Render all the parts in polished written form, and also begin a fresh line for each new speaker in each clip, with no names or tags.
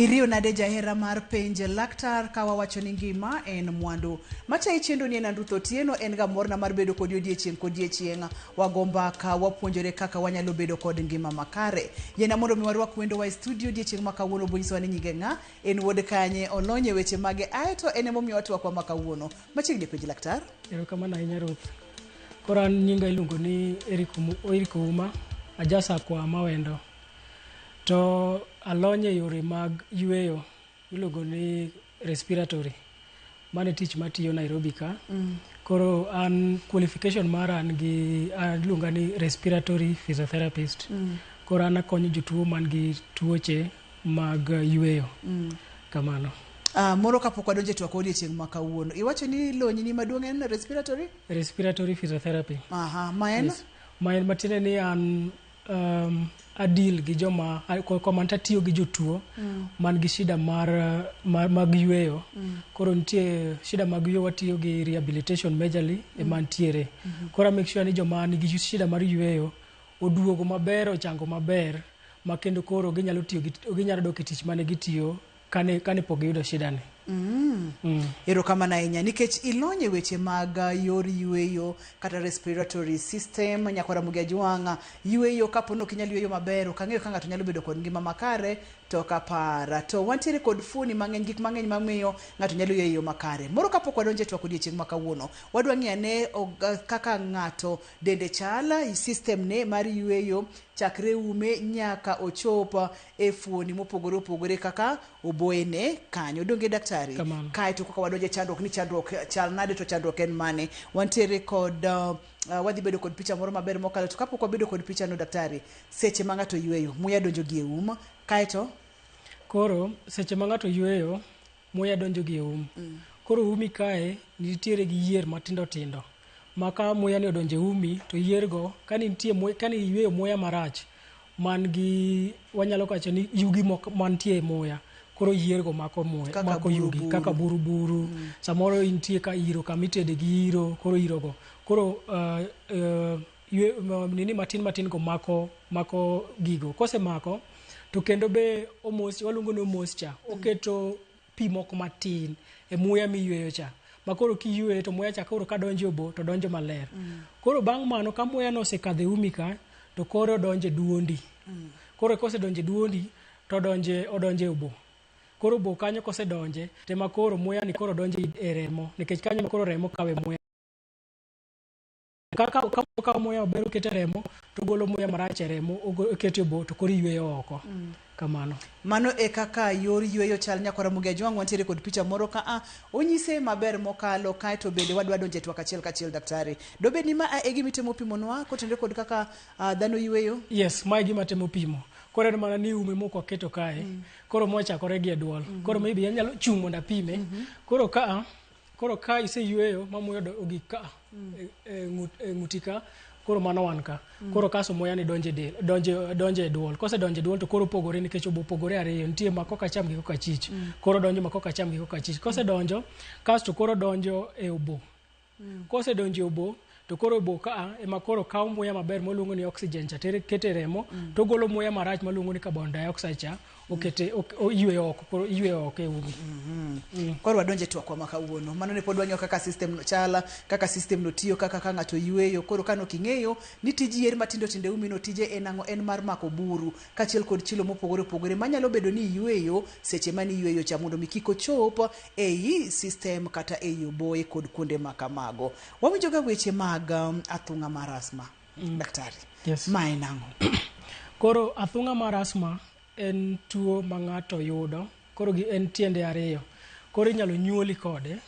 Iriyo nade jahera mar penj laktar ka wawacho ni ngima en mwandu. Machayi chendo ni en an Ruth Otieno, en ga morna mar bedo kodi odiechieng' kodiechieng'. Wago mbaka, wapuonjore kaka wanyalo bedo kod ngima makare. Yiena mondo mi warwak wendowa e studio odiechieng' ma kawuono bonyisowa ni nyinge ng'a, en wuod kanye, olony e weche mage, aeto en emomiyo watwakwa ma kawuono. Machiegni e penj laktar.
Erokamano ahinya Ruth. Koro an nyinga iluongo ni Eric Ouma, ajasakwa Mawendo. To alony e yore mag yueyo iluongo ni respiratory. Mano e tich matiyo Nairobi ka. Koro an qualification mara an gi iluonga ni respiratory physiotherapist. Koro an akonyo jotuo man gi tuoche mag yueyo. Kamano.
Moro kapok wadonjo e twak odiechieng' ma kawuono. Iwacho ni lony ni maduong' en respiratory?
Respiratory physiotherapy.
Aha, ma en?
Yes. Ma en matiende ni an adeal gi joma koma atiyo gi jotuo man gi shida mar, mag yueyo. Koro nitie shida mag yueyo watiyo gi rehabilitation majorly ema ntiere. Koro a make sure ni joma nigi shida mar yueyo oduogo maber ochango maber ma kendo koro ginyalo tiyo gi ginyalo dok e tich mane gitiyo kane pok giyudo shida ni.
Erokamano ahinya nikech ilony e weche mag yor yueyo kata respiratory system nyakwa Ramogi Ajwang' yueyo kapo ni ok inyal yueyo maber ok ang'eyo ka ng'ato nyalo bedo kod ngima makare to ok apara. To wantiere kod fuoni mang'eny gik mang'eny mamiyo ng'ato nyalo yueyo e yo makare. Moro kapok wadonjo e twak odiechieng' ma kawuono, wadwa ng'iyo ane kaka ng'ato dende chal, system ne mar yueyo chakre ume nyaka ochop e fuoni mopogore opogore kaka oboyene kanyo. Donge daktari?
Kamano.
Kae to kaka wadonjo e chandruok ni chandruok chal nade to chandruok en mane? Wantiere kod wadhi bedo kod picha moro maber mokalo to kapok wabedo kod picha no daktari, seche ma ng'ato yueyo, muya donjo gi e um, kaeto
Koro seche ma ng'ato yueyo muya donjo gi e um. Koro umi kae nitiere gi yier matindo tindo ma ka muya ni odonjo e umi to yier go ka nitie ka niyueyo muya marach man gi wanyalo wacho ni yugi moko mantie e muya koro yier go mako muya
Kaka
mako yugi
buru
kaka buru buru. Samoro intie ka iro kama itede gi iro koro iro go koro nini matin matin go mako mako gigo kosemako to kendo be omos waluongo ni moisture oketo pi moko matin e muya miyueyo cha ma koro kiyueyo to muya cha koro kadonjo e obo to donjo maler. Koro bang' mano ka muya no osekadho e umi ka to koro donjo e duondi. Koro kosedonjo e duondi to odonje odonjo e obo. Koro obo kanyo kosedonje tema koro muya ni koro donjo e remo nikech kanyo ema koro remo kawe muya. Kaka ka muya maber oketo e remo to ogolo muya marach e remo oketo e obo to koro iyweyo oko. Kamano.
Mano e kaka yor yueyo chal nyakwa Ramogi Ajwang' wantiere kod picha moro ka a onyise maber mokalo kaeto bende wadwa donjo e twak achiel kachiel daktari. Dobed ni ma e gima itemo pimonwa kotenore kod kaka dhano yueyo?
Yes, mae gima atemo pimo. Koro en mana ni ume mok waketo kae. Koro mochakore gi e duol. Koro maybe anyalo chung' mondo apime. Koro ka koro ka iseyueyo ma muya ogik ka e ng'uti ka koro mano wan ka. Koro kaso muya ni donjo e del donjo donjo e duol. Kosedonjo e duol to koro opogore nikech obo opogore ariyo. Nitie ma koka acham gi koka achich. Koro donjo ma koka acham gi koka achich. Kosedonjo kasto koro donjo e obo. Kosedonjo e obo to koro obo ka ema koro kawo muya maber mwaluongo ni oxygen cha tere kete remo to golo muya marach mwaluongo ni carbon dioxide cha okete oyweyo oko koro iyweyo oko e umi.
Koro wadonjo e twakwa ma kawuono. Mano ne pod wang'iyo kaka system no chal, kaka system no tiyo, kaka ka ng'ato yueyo. Koro kane ok ing'eyo ni tij yier matindo tindo e umi no tije en ang'o, en mar mako buru kaachiel kod chilo mopogore opogore manyalo bedo ni iyueyo seche mane iyueyo cha mondo mi kik ochop ei system kata ei oboye kod kuonde ma kamago. Wawinjo ga weche mag athung'a mar asthma. Daktari.
Yes.
Ma en ang'o?
Koro athung'a mar asthma en tuo ma ng'ato yudo koro gi en tiende ariyo. Koro inyalo nyuoli kode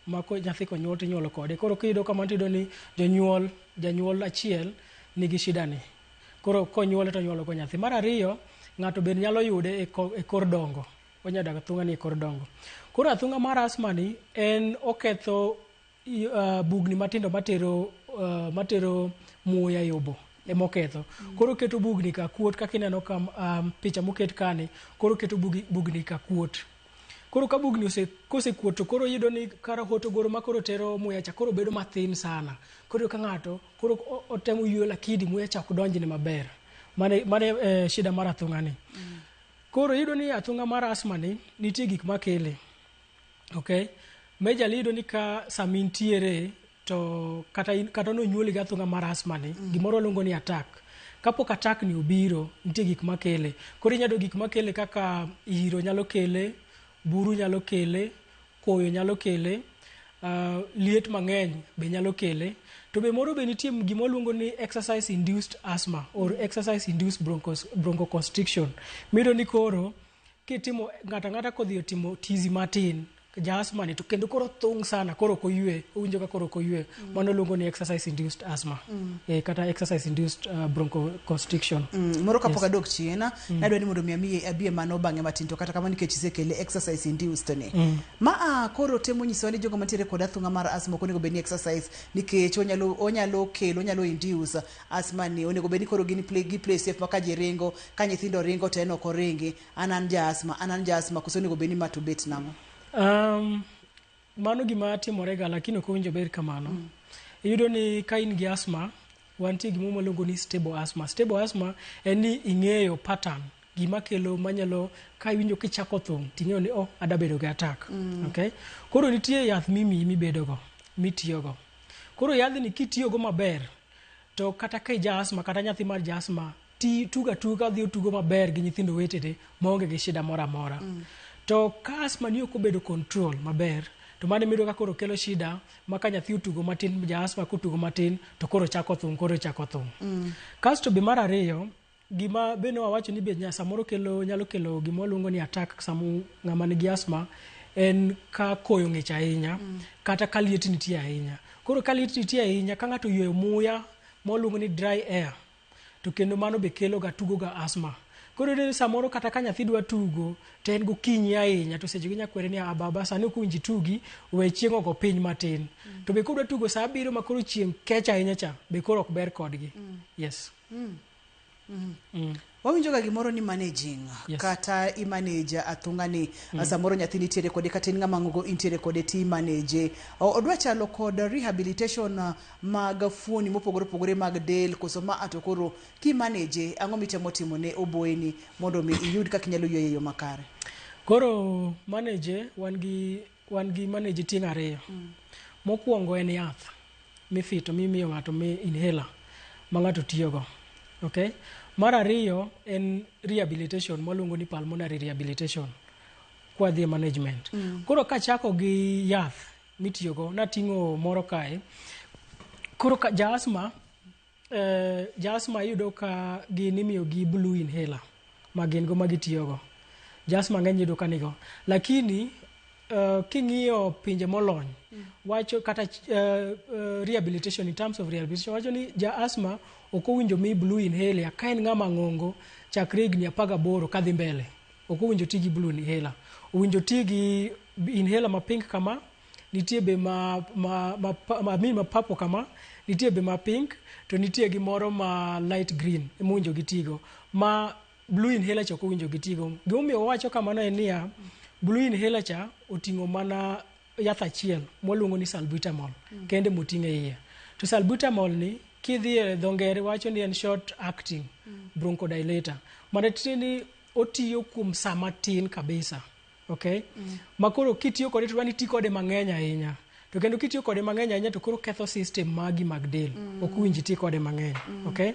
ma ko nyathi konyuol tinyuolo kode. Koro kiyudo kamano tiyudo ni jonyuol janyuol achiel nigi shida ni. Koro konyuole to onyuolo go nyathi. Mar ariyo ng'ato bende nyalo yude e kor dongo. Onyalo yudo athung'a ni e kor dongo. Koro athung'a mar asthma ni en oketho bugni matindo matero matero muya e obo emoketho. Koro oketo bugni ka kuot kaka ineno ka picha moket kani koro oketo bugni ka kuot. Koro ka bugni kosekuot to koro iyudo ni kar hotogoro ma koro tero muya cha koro bedo mathin sana. Koro iyudo ka ng'ato koro otemo yueyo lakini muya cha ok donjne maber. Mane shida mar athung'a ni. Koro iyudo ni athung'a mar asthma ni nitie gik makele. Okay? Majorly iyudo ni ka sama intiere to kata in, kata nonyuoli gi athung'a mar asthma ni, gimoro waluongo ni attack. Kapok attack ni obiro, nitie gik makele. Koro inyalo yudo gik makele kaka iro nyalo kele, buru nyalo kele, koyo nyalo kele, liet mang'eny be nyalo kele. To be moro be nitie gima waluongo ni exercise induced asthma or exercise induced bronchoconstriction. Miyudo ni koro kitimo ng'ato ang'ata kodhi otimo tizi matin ja asthma ni to kendo koro thung' sana koro ok oywe owinjo ka koro ok oywe mano luongo ni exercise induced asthma kata exercise induced bronchoconstriction.
Moro kapok adok chien nadwa ni mondo mi amiye abie mano bang'e matin to kata kamano nikech isekele exercise induced ni ma a koro temo nyisowa ni jogo mantiere kod athung'a mar asthma ok onego bed ni exercise nikech onyalo kelo onyalo induce asthma ni onego bed ni koro gin play, gi play safe ma ka ji ringo ka nyithindo ringo to en ok oringi an ja asthma an ja asthma koso onego bed ni ma to bet nang'o?
Mano gima timore ga lakini ok owinjo bed kamano. Iyudo ni ka in gi asthma wantie gimoro maluongo ni stable asthma. Stable asthma en ni ing'eyo pattern gima kelo manyalo ka iwinjo kichako thung' ting'eyo ni oh ada bedo gi attack. Okay? Koro nitie yath mimiyi mibedogo mitiyogo. Koro yadhni kitiyogo maber to kata ka ija asthma kata nyathi mar ja asthma ti tuga tuga odhi otugo maber gi nyithindo wetene maonge gi shida moro amora. To ka asthma ni ok obedo control maber to mano emiyudo ka koro kelo shida ma ka nyathi otugo matin ja asthma kotugo matin to koro chako thung' koro chako thung'. Kasto be mar ariyo gima be ne wawacho ni be samoro kelo nyalo kelo gima waluongo ni attack sama ng'ama nigi asthma en ka koyo ng'ich ahinya kata ka liet nitie ahinya. Koro ka liet nitie ahinya ka ng'ato oyweyo muya ma waluongo ni dry air to kendo mano be kelo ga tugo ga asthma. Koro iyudo ni samoro kata ka nyathi dwa tugo to en gokinyi ahinya to seche go inya kwere ni a baba sani ok owinjo itugi we chieng' ogo piny matin. To be kodwa tugo saa abiriyo ma koro chieng' kech ahinya cha be koro ok ber kodgi. Yes.
Wawinjo ga gimoro ni managing
Yes.
kata imanage athung'a ni samoro nyathi nitiere kode kata in ng'ama ng'ongo intiere kode ti manage. Odwa chalo kod rehabilitation mag fuoni mopogore opogore mag del koso ma ato koro kimanage ang'o mitemo timo ne oboyeni mondo mi iyud kaka inyalo yweyo e yo makare?
Koro manage wan gi manage tieng' ariyo. Mokwongo en yath mifito mimiyo ng'ato mi inhaler ma ng'ato tiyogo. Okay? Mar ariyo en rehabilitation mwaluongo ni pulmonary rehabilitation kwadhi e management. Koro kachako gi yath mitiyogo nating'o moro kae. Koro ka ja asthma ja asthma iyudo ka gin imiyo gi blue inhaler ma gin go ma gitiyogo. Ja asthma ng'eny iyudo ka nigo. Lakini king'iyo pinje molony wacho kata rehabilitation in terms of rehabilitation wacho ni ja asthma ok owinjo mi blue inhaler ka en ng'ama ng'ongo chakre higni 18 kadhi mbele. Ok owinjo ti gi blue inhaler. Owinjo ti gi inhaler ma pink kama, nitie be ma purple kama, nitie be ma pink, to nitie gi moro ma light green ema owinjo gitigo. Ma blue inhaler cha ok owinjo gitigo. Gimomiyo wawacho kamano en niya, blue inhaler cha oting'o mana yath achiel mwaluongo ni salbutamol kende moting'o e iye. To salbutamol ni kidhi e dho ngere wacho ni en short acting bronchodilator. Mano tiende ni otiyo kuom saa matin kabisa. Okay? Ma koro kitiyo kode to dwa ni iti kode mang'eny ahinya. To kendo kitiyo kode mang'eny ahinya to koro ketho system magi mag del. Ok owinjo iti kode mang'eny. Okay?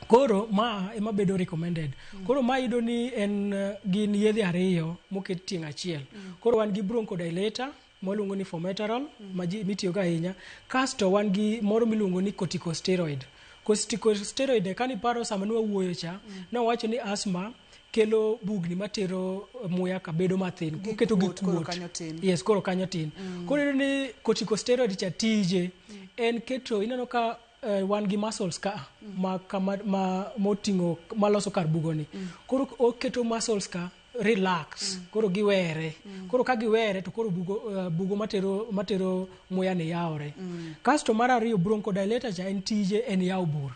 Koro ma ema bedo recommended. Koro ma iyudo ni en gin yedhe ariyo moket tieng' achiel. Koro wan gi bronchodilator mwaluongo ni formoterol ma ji mitiyogo ahinya. Kasto wan gi moro miluongo ni corticosteroid. Corticosteroid kaniparo sama ne wawuoyo cha, ne wawacho ni asthma kelo bugni matero muya ka bedo mathin.
Gi
Oketo gi
kuot, koro
kuot.
kanyo tin.
Yes, koro kanyo tin. Koro iyudo ni corticosteroid cha tije en keto ineno ka wan gi muscles ka ma kama ma moting'o maloso kar bugoni. Koro oketo muscles ka relax koro giwere koro ka giwere to koro bugo matero muya ni yawore kasto mar ariyo bronchodilator cha en tije en yawo bur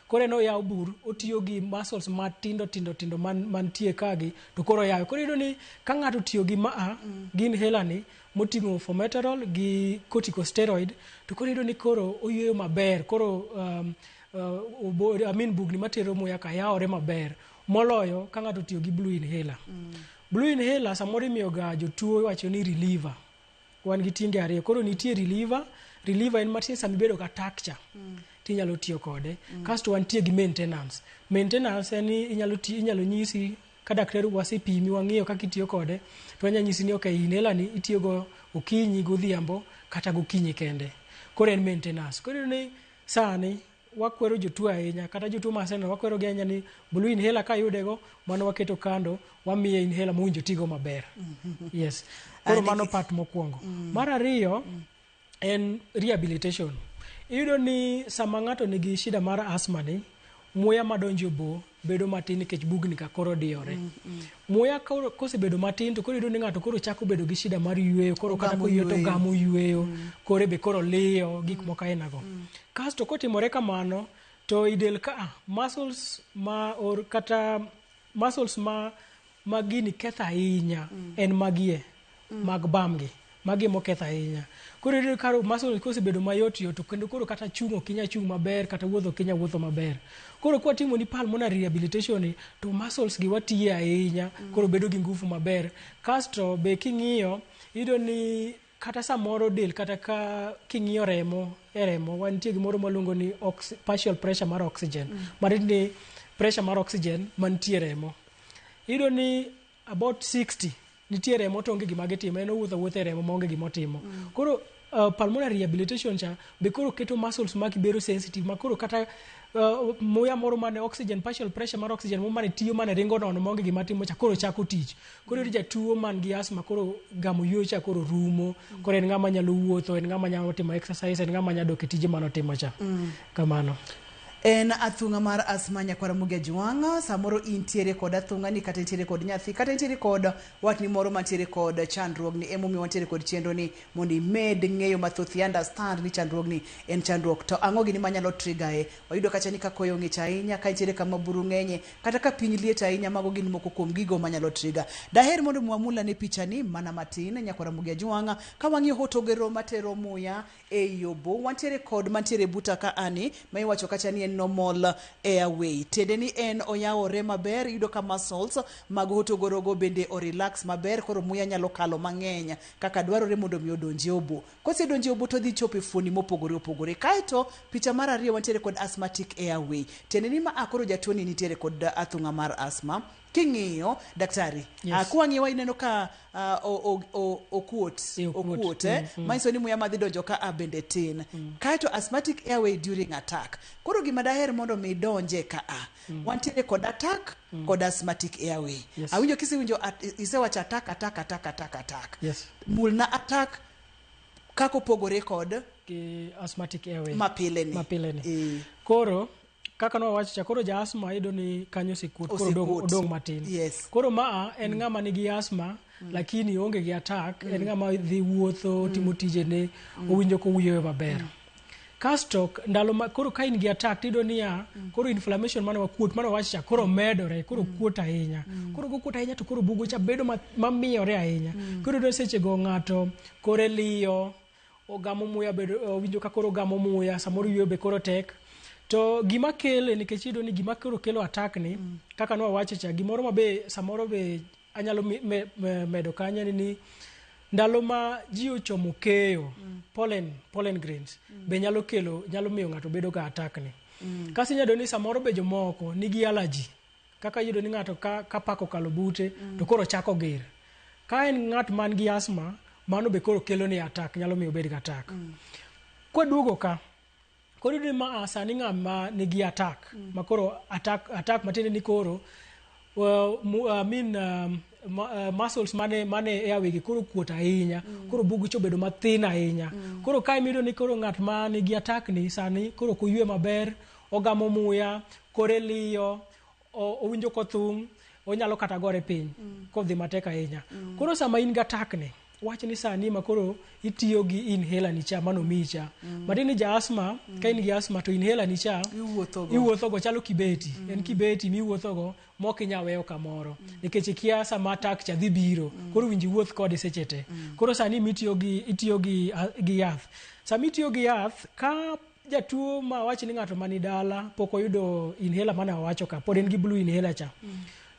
koro en oyawo bur otiyo gi muscles matindo tindo tindo mantie kagi to koro oyawe koro iyudo ni ka ng'ato otiyo gi maa gi inhaler ni moting'o formoterol gi corticosteroid to koro iyudo ni koro oyweyo maber koro I mean bugni matero muya ka yawore maber. Moloyo ka ng'ato otiyo gi blue inhaler. Blue inhaler samoro imiyo ga jotuo iwacho ni reliever. Wan gi tienge ariyo. Koro nitie reliever, reliever en matin sama ibedo ga attack cha. Tinyalo tiyo kode. Kasto wantie gi maintenance. Maintenance en ni inyalo ti, inyalo nyisi ka daktari wasepimi wang'iyo kaka itiyo kode to wanya nyisi ni okay inhaler ni itiyo go okinyi godhiambo kata gokinyi kende. Koro en maintenance. Koro iyudo ni sani wakwero jotuo ahinya kata jotuo maseno wakwero gi ahinya ni blue inhaler ka yude go mano waketo kando wamiye inhaler mowinjo tigo maber. Yes. Koro mano part mokwongo. Mar ariyo en rehabilitation. Iyudo ni sama ng'ato nigi shida mar asthma ni, muya madonjo e obo bedo matin nikech bugni ka koro diyore. Muya koro kosebedo matin to koro iyudo ni ng'ato koro chako bedo gi shida mar yweyo, koro kata
Ogamo
koyweyo to
yweyo.
ogamo yweyo, kore be koro liyo, gik moko aina go. Kasto kotimore kamano, to i del ka muscles ma or kata muscles ma gini ketho ahinya en magie mag bam gi. Magi emoketho ahinya. Koro iyudo ka muscle kosebedo mayot yot to kendo koro kata chung' ok inyal chung' maber kata wuotho ok inyal wuotho maber. Koro kwatimo ni pulmonary rehabilitation ni to muscles gi watiye ahinya koro bedo gi nguvu maber. Kasto be king'iyo iyudo ni kata samoro del kata ka king'iyo remo e remo wantie gimoro maluongo ni partial pressure mar oxygen. Matiende ni pressure mar oxygen mantie e remo. Iyudo ni about 60 nitie remo to onge gima gitimo en owuotho awuotha e remo maonge gima otimo. Koro pulmonary rehabilitation cha be koro keto muscles magi bedo sensitive ma koro kata muya moro mane oxygen partial pressure mar oxygen moro mane tiyo mane ringo nono maonge gima timo cha koro chako tich. Koro iyudo jatuo man gi asthma koro gamo yueyo cha koro rumo. Koro en ng'ama nyalo wuotho, en ng'ama nyalo timo exercise, en ng'ama nyalo dok e tije manotimo cha. Kamano.
En athung'a mar asthma nyakwar Ramogi Ajwang', samoro intiere kod athung'a ni kata intiere kod nyathi kata intiere kod watni moro mantiere kod chandruogni, emomiyo wantiere kod chenro ni mondo imed ng'eyo mathoth, i understand ni chandruogni en chandruok to ang'o gini manyalo trigger e. Wayudo kacha ni ka koyo ng'ich ahinya, ka intiere kama buru ng'enye, kata ka piny liet ahinya, mago gin moko kuom gigo manyalo trigger. Daher mondo mwamul ane picha ni mana matin nyakwar Ramogi Ajwang', ka wang'iyo hotogero matero muya e obo, wantiere kod mantiere buta ka ani ma iwacho kacha ni en normal airway, tiende ni en oyawore maber, iyudo ka muscles mag hotogorogo bende o relax maber, koro muya nyalo kalo mang'eny kaka dwarore mondo mi odonji e obo. Kosedonjo e obo to dhi chopo e fuoni mopogore opogore. Kaeto picha mar ariyo wantiere kod asthmatic airway, tiende ni ma a koro jatuo ni nitiere kod athung'a mar asthma. King'iyo daktari,
Yes.
kwang'iyo ineno ka okuot,
E, okuot.
okuot, eh? Manyiso ni muya madhi donjo ka a bende tin. Kaeto asthmatic airway during attack. Koro gima daher mondo mi donje ka a. Wantiere kod attack kod asthmatic airway.
Yes.
Awinjo kisewinjo isewacho attack, attack, attack, attack, attack.
Yes.
Mulna attack kaka opogore kod
Gi asthmatic airway.
mapile ni.
Mapile ni.
E.
Koro kaka nwawacho cha koro ja asthma iyudo ni kanyo osekuot koro
Osekuot.
odong' matin.
Yes.
Koro maa en ng'ama nigi asthma lakini oonge gi attack, en ng'ama dhi wuotho, timo tijene, owinjo kowuoyo maber. Kasto ndalo ma koro ka in gi attack tiyudo niya koro inflammation mane wakuot mane wawacho cha koro medore, koro kuot ahinya. Koro kokuot ahinya to koro bugo cha bedo mamiyore ahinya. Koro iyudo seche go ng'ato kore liyo, ogamo muya bedo owinjo ka koro ogamo muya, samoro yweyo be koro tek. To gima kele nikech iyudo ni gima koro kelo attack ni kaka nwawacho cha gimoro ma be samoro be anyalo medo kanyo en ni ndalo ma ji ochomo keyo pollen grains be nyalo kelo nyalo miyo ng'ato bedo ga attack ni. Kasto inyalo yudo ni samoro be jomoko nigi allergy kaka iyudo ni ng'ato ka paka okalo bute to koro chako ger. Ka en ng'at man gi asthma mano be koro kelo ni attack, nyalo miyo obed gi attack. Kwaduogo ka koro iyudo ni ma sani ng'ama nigi attack ma koro attack matiende ni koro I mean, muscles mane airway gi koro kuot ahinya, koro bugo cha obedo mathin ahinya. Koro kae miyudo ni koro ng'at ma nigi attack ni sani koro ok oywe maber, ogamo muya, kore liyo, owinjo kothung', onyalo kata gore piny kodhi matek ahinya. Koro sama in gi attack ni, wach ni sani ma koro itiyo gi inhaler ni cha manomiyi cha. Matiende ni ja asthma, ka in gi asthma to inhaler ni cha
Iwuothogo.
iwuothogo chalo kibeti. En kibeti miwuothogo mok inyal weyo kamoro. Nikech ikia sama attack cha dhi biro. Koro winji wuoth kode seche te. Koro sani mitiyo gi itiyo gi yath. Sama itiyo gi yath ka Jatuo ma wach ni ng'ato mani dala pok oyudo inhaler mane wawacho ka, pod en gi blue inhaler cha.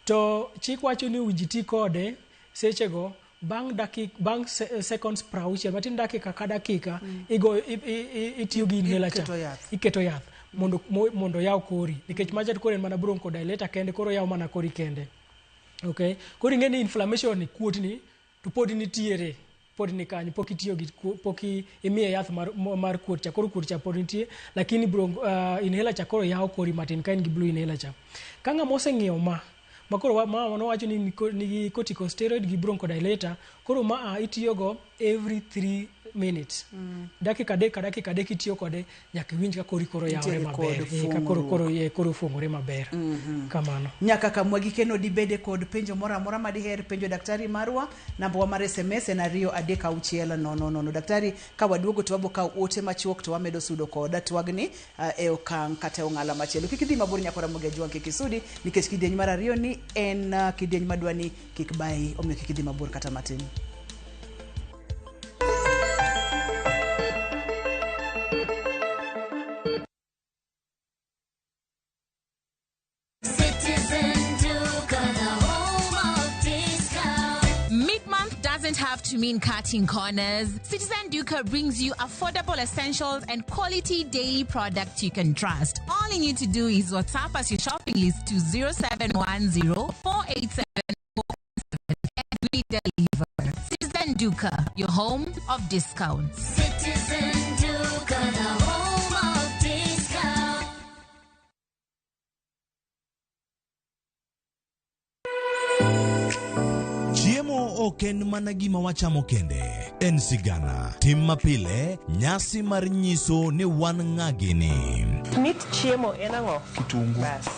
To chik wacho ni owinjo iti kode sechego bang' dakik bang' seconds 60, matin dakika ka dakika igo itiyo gi inhaler cha.
Iketo yath.
Iketo yath mondo yaw kori, nikech macha to koro en mana bronchodilator kende, koro yaw mana kori kende. Okay, koro ing'e ni inflammation ni, kuot ni to pod nitiere, pod ni kanyo, pok itiyo gi pok imiye yath mar kuot cha, koro kuot cha pod nitie, lakini inhaler cha koro yawo kori matin ka in gi blue inhaler cha. Ka ng'ama oseng'iewo ma koro ma nowacho ni nigi corticosteroid gi bronchodilator, koro ma itiyogo every 3 minutes. Dakika 3 ka dakika 3 itiyo kode nyaka iwinj ka kori koro yawore maber, ka koro koro koro fungore maber. Kamano.
Nyaka kamwa gikeno dibede kod penjo moro amora ma diher penjo daktari marwa, namba wa mar SMS en 2 3 6 0 0 0. Daktari, ka waduogo to wabo kawo ote machuok to wamedo sudo kod twagni e okang' kata e ong'ala machielo. Kik idhi mabor nyakora Ramogi Ajwang' kik isudi, nikech kidieny mar 2 ni en kidieny madwa ni kik bayi, omiyo kik idhi mabor kata matin.
Doesn't have to mean cutting corners. Citizen Duka brings you affordable essentials and quality daily products you can trust. All you need to do is WhatsApp us your shopping list to 0710 487 and we deliver. Citizen Duka, your home of discounts.
Citizen Duka, the home of discounts.
Chiemo ok en mana gima wachamo kende, en sigana, tim mapile, nyasi mar nyiso ni wan ng'a gini.
Mit chiemo en ang'o?
Kitungu.
Bas.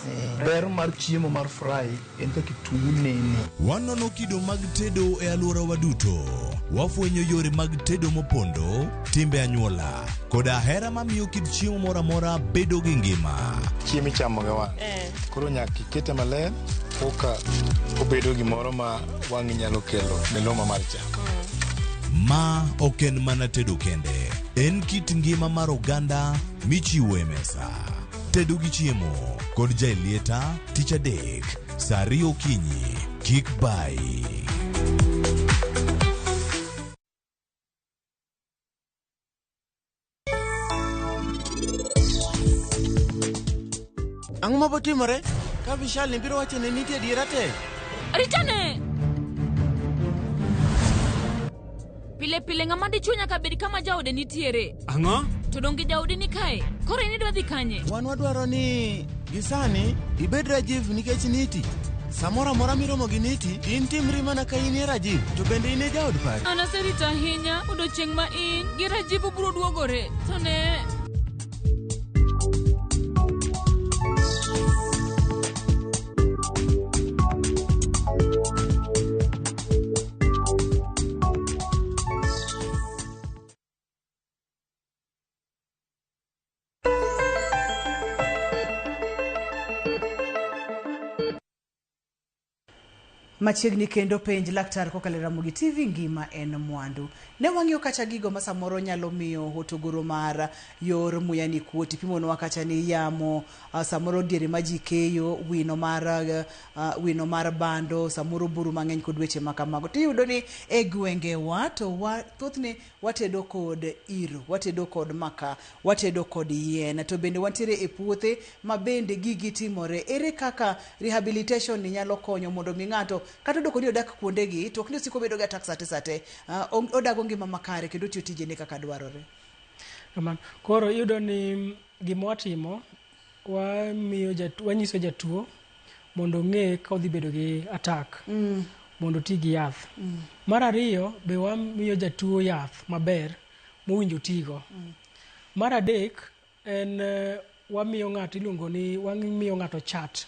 Ber mar chiemo mar fry en ka kitungu nene.
Wanono kido mag tedo e alworawa duto. Wafwenyo yore mag tedo mopondo, timbe anyuola, koda hera mamiyo kit chiemo moro amora bedo gi ngima.
Chiemo ichamo gi wang'. Koro nyaka ikete maler koka obedo gimoro ma wang'i nyalo kelo miluma mar chak.
Ma ok en mana tedo kende, en kit ngima mar oganda michiwo e mesa. Tedo gi chiemo kod Jaelieta tich adek saa 2 okinyi. Kik bayi.
Ang'o mabotimore ka Vishal ni biro wacho ne nitie adiera te?
Ritane! Pile pile ng'ama dichuo nyaka bed kama jaode nitiere.
Ang'o?
To donge jaodi ni kae? Koro in idwa dhi kanye?
Wan wadwaro ni gisani ibed Rajiv nikech Niti. Samoro amora miromo gi Niti, in timri mana ka in e Rajiv, to bende in e jaod pari.
An aserito ahinya odiochieng' ma in gi Rajiv ubiro duogore. To ne...
Machiegni kendo penj laktar kokalo e Ramogi TV, ngima en mwandu. Ne wang'iyo kacha gigo ma samoro nyalo miyo hotogoro mar yor muya ni kuot. Ipimonwa kacha ni yamo, samoro diere ma ji keyo, wino mar bando, samoro buru mang'eny kod weche ma kamago. Tiyudo ni e gwengewa to thothne watedo kod iro, watedo kod maka, watedo kod yien, to bende wantiere e puothe ma bende gigi timore. Ere kaka rehabilitation ni nyalo konyo mondo mi ng'ato kata odoko ni odak kuondegi to ok ni osiko bedo gi attack sate sate, odago ngima makare kendo otiyo tijene kaka dwarore.
Kamano. Koro iyudo ni gima watimo, wanyiso jatuo mondo ong'e ka odhi bedo gi attack, mondo oti gi yath. Mar ariyo, be wamiyo jatuo yath maber mowinjo otigo. Mar adek, en wamiyo ng'ato iluongo ni wamiyo ng'ato chat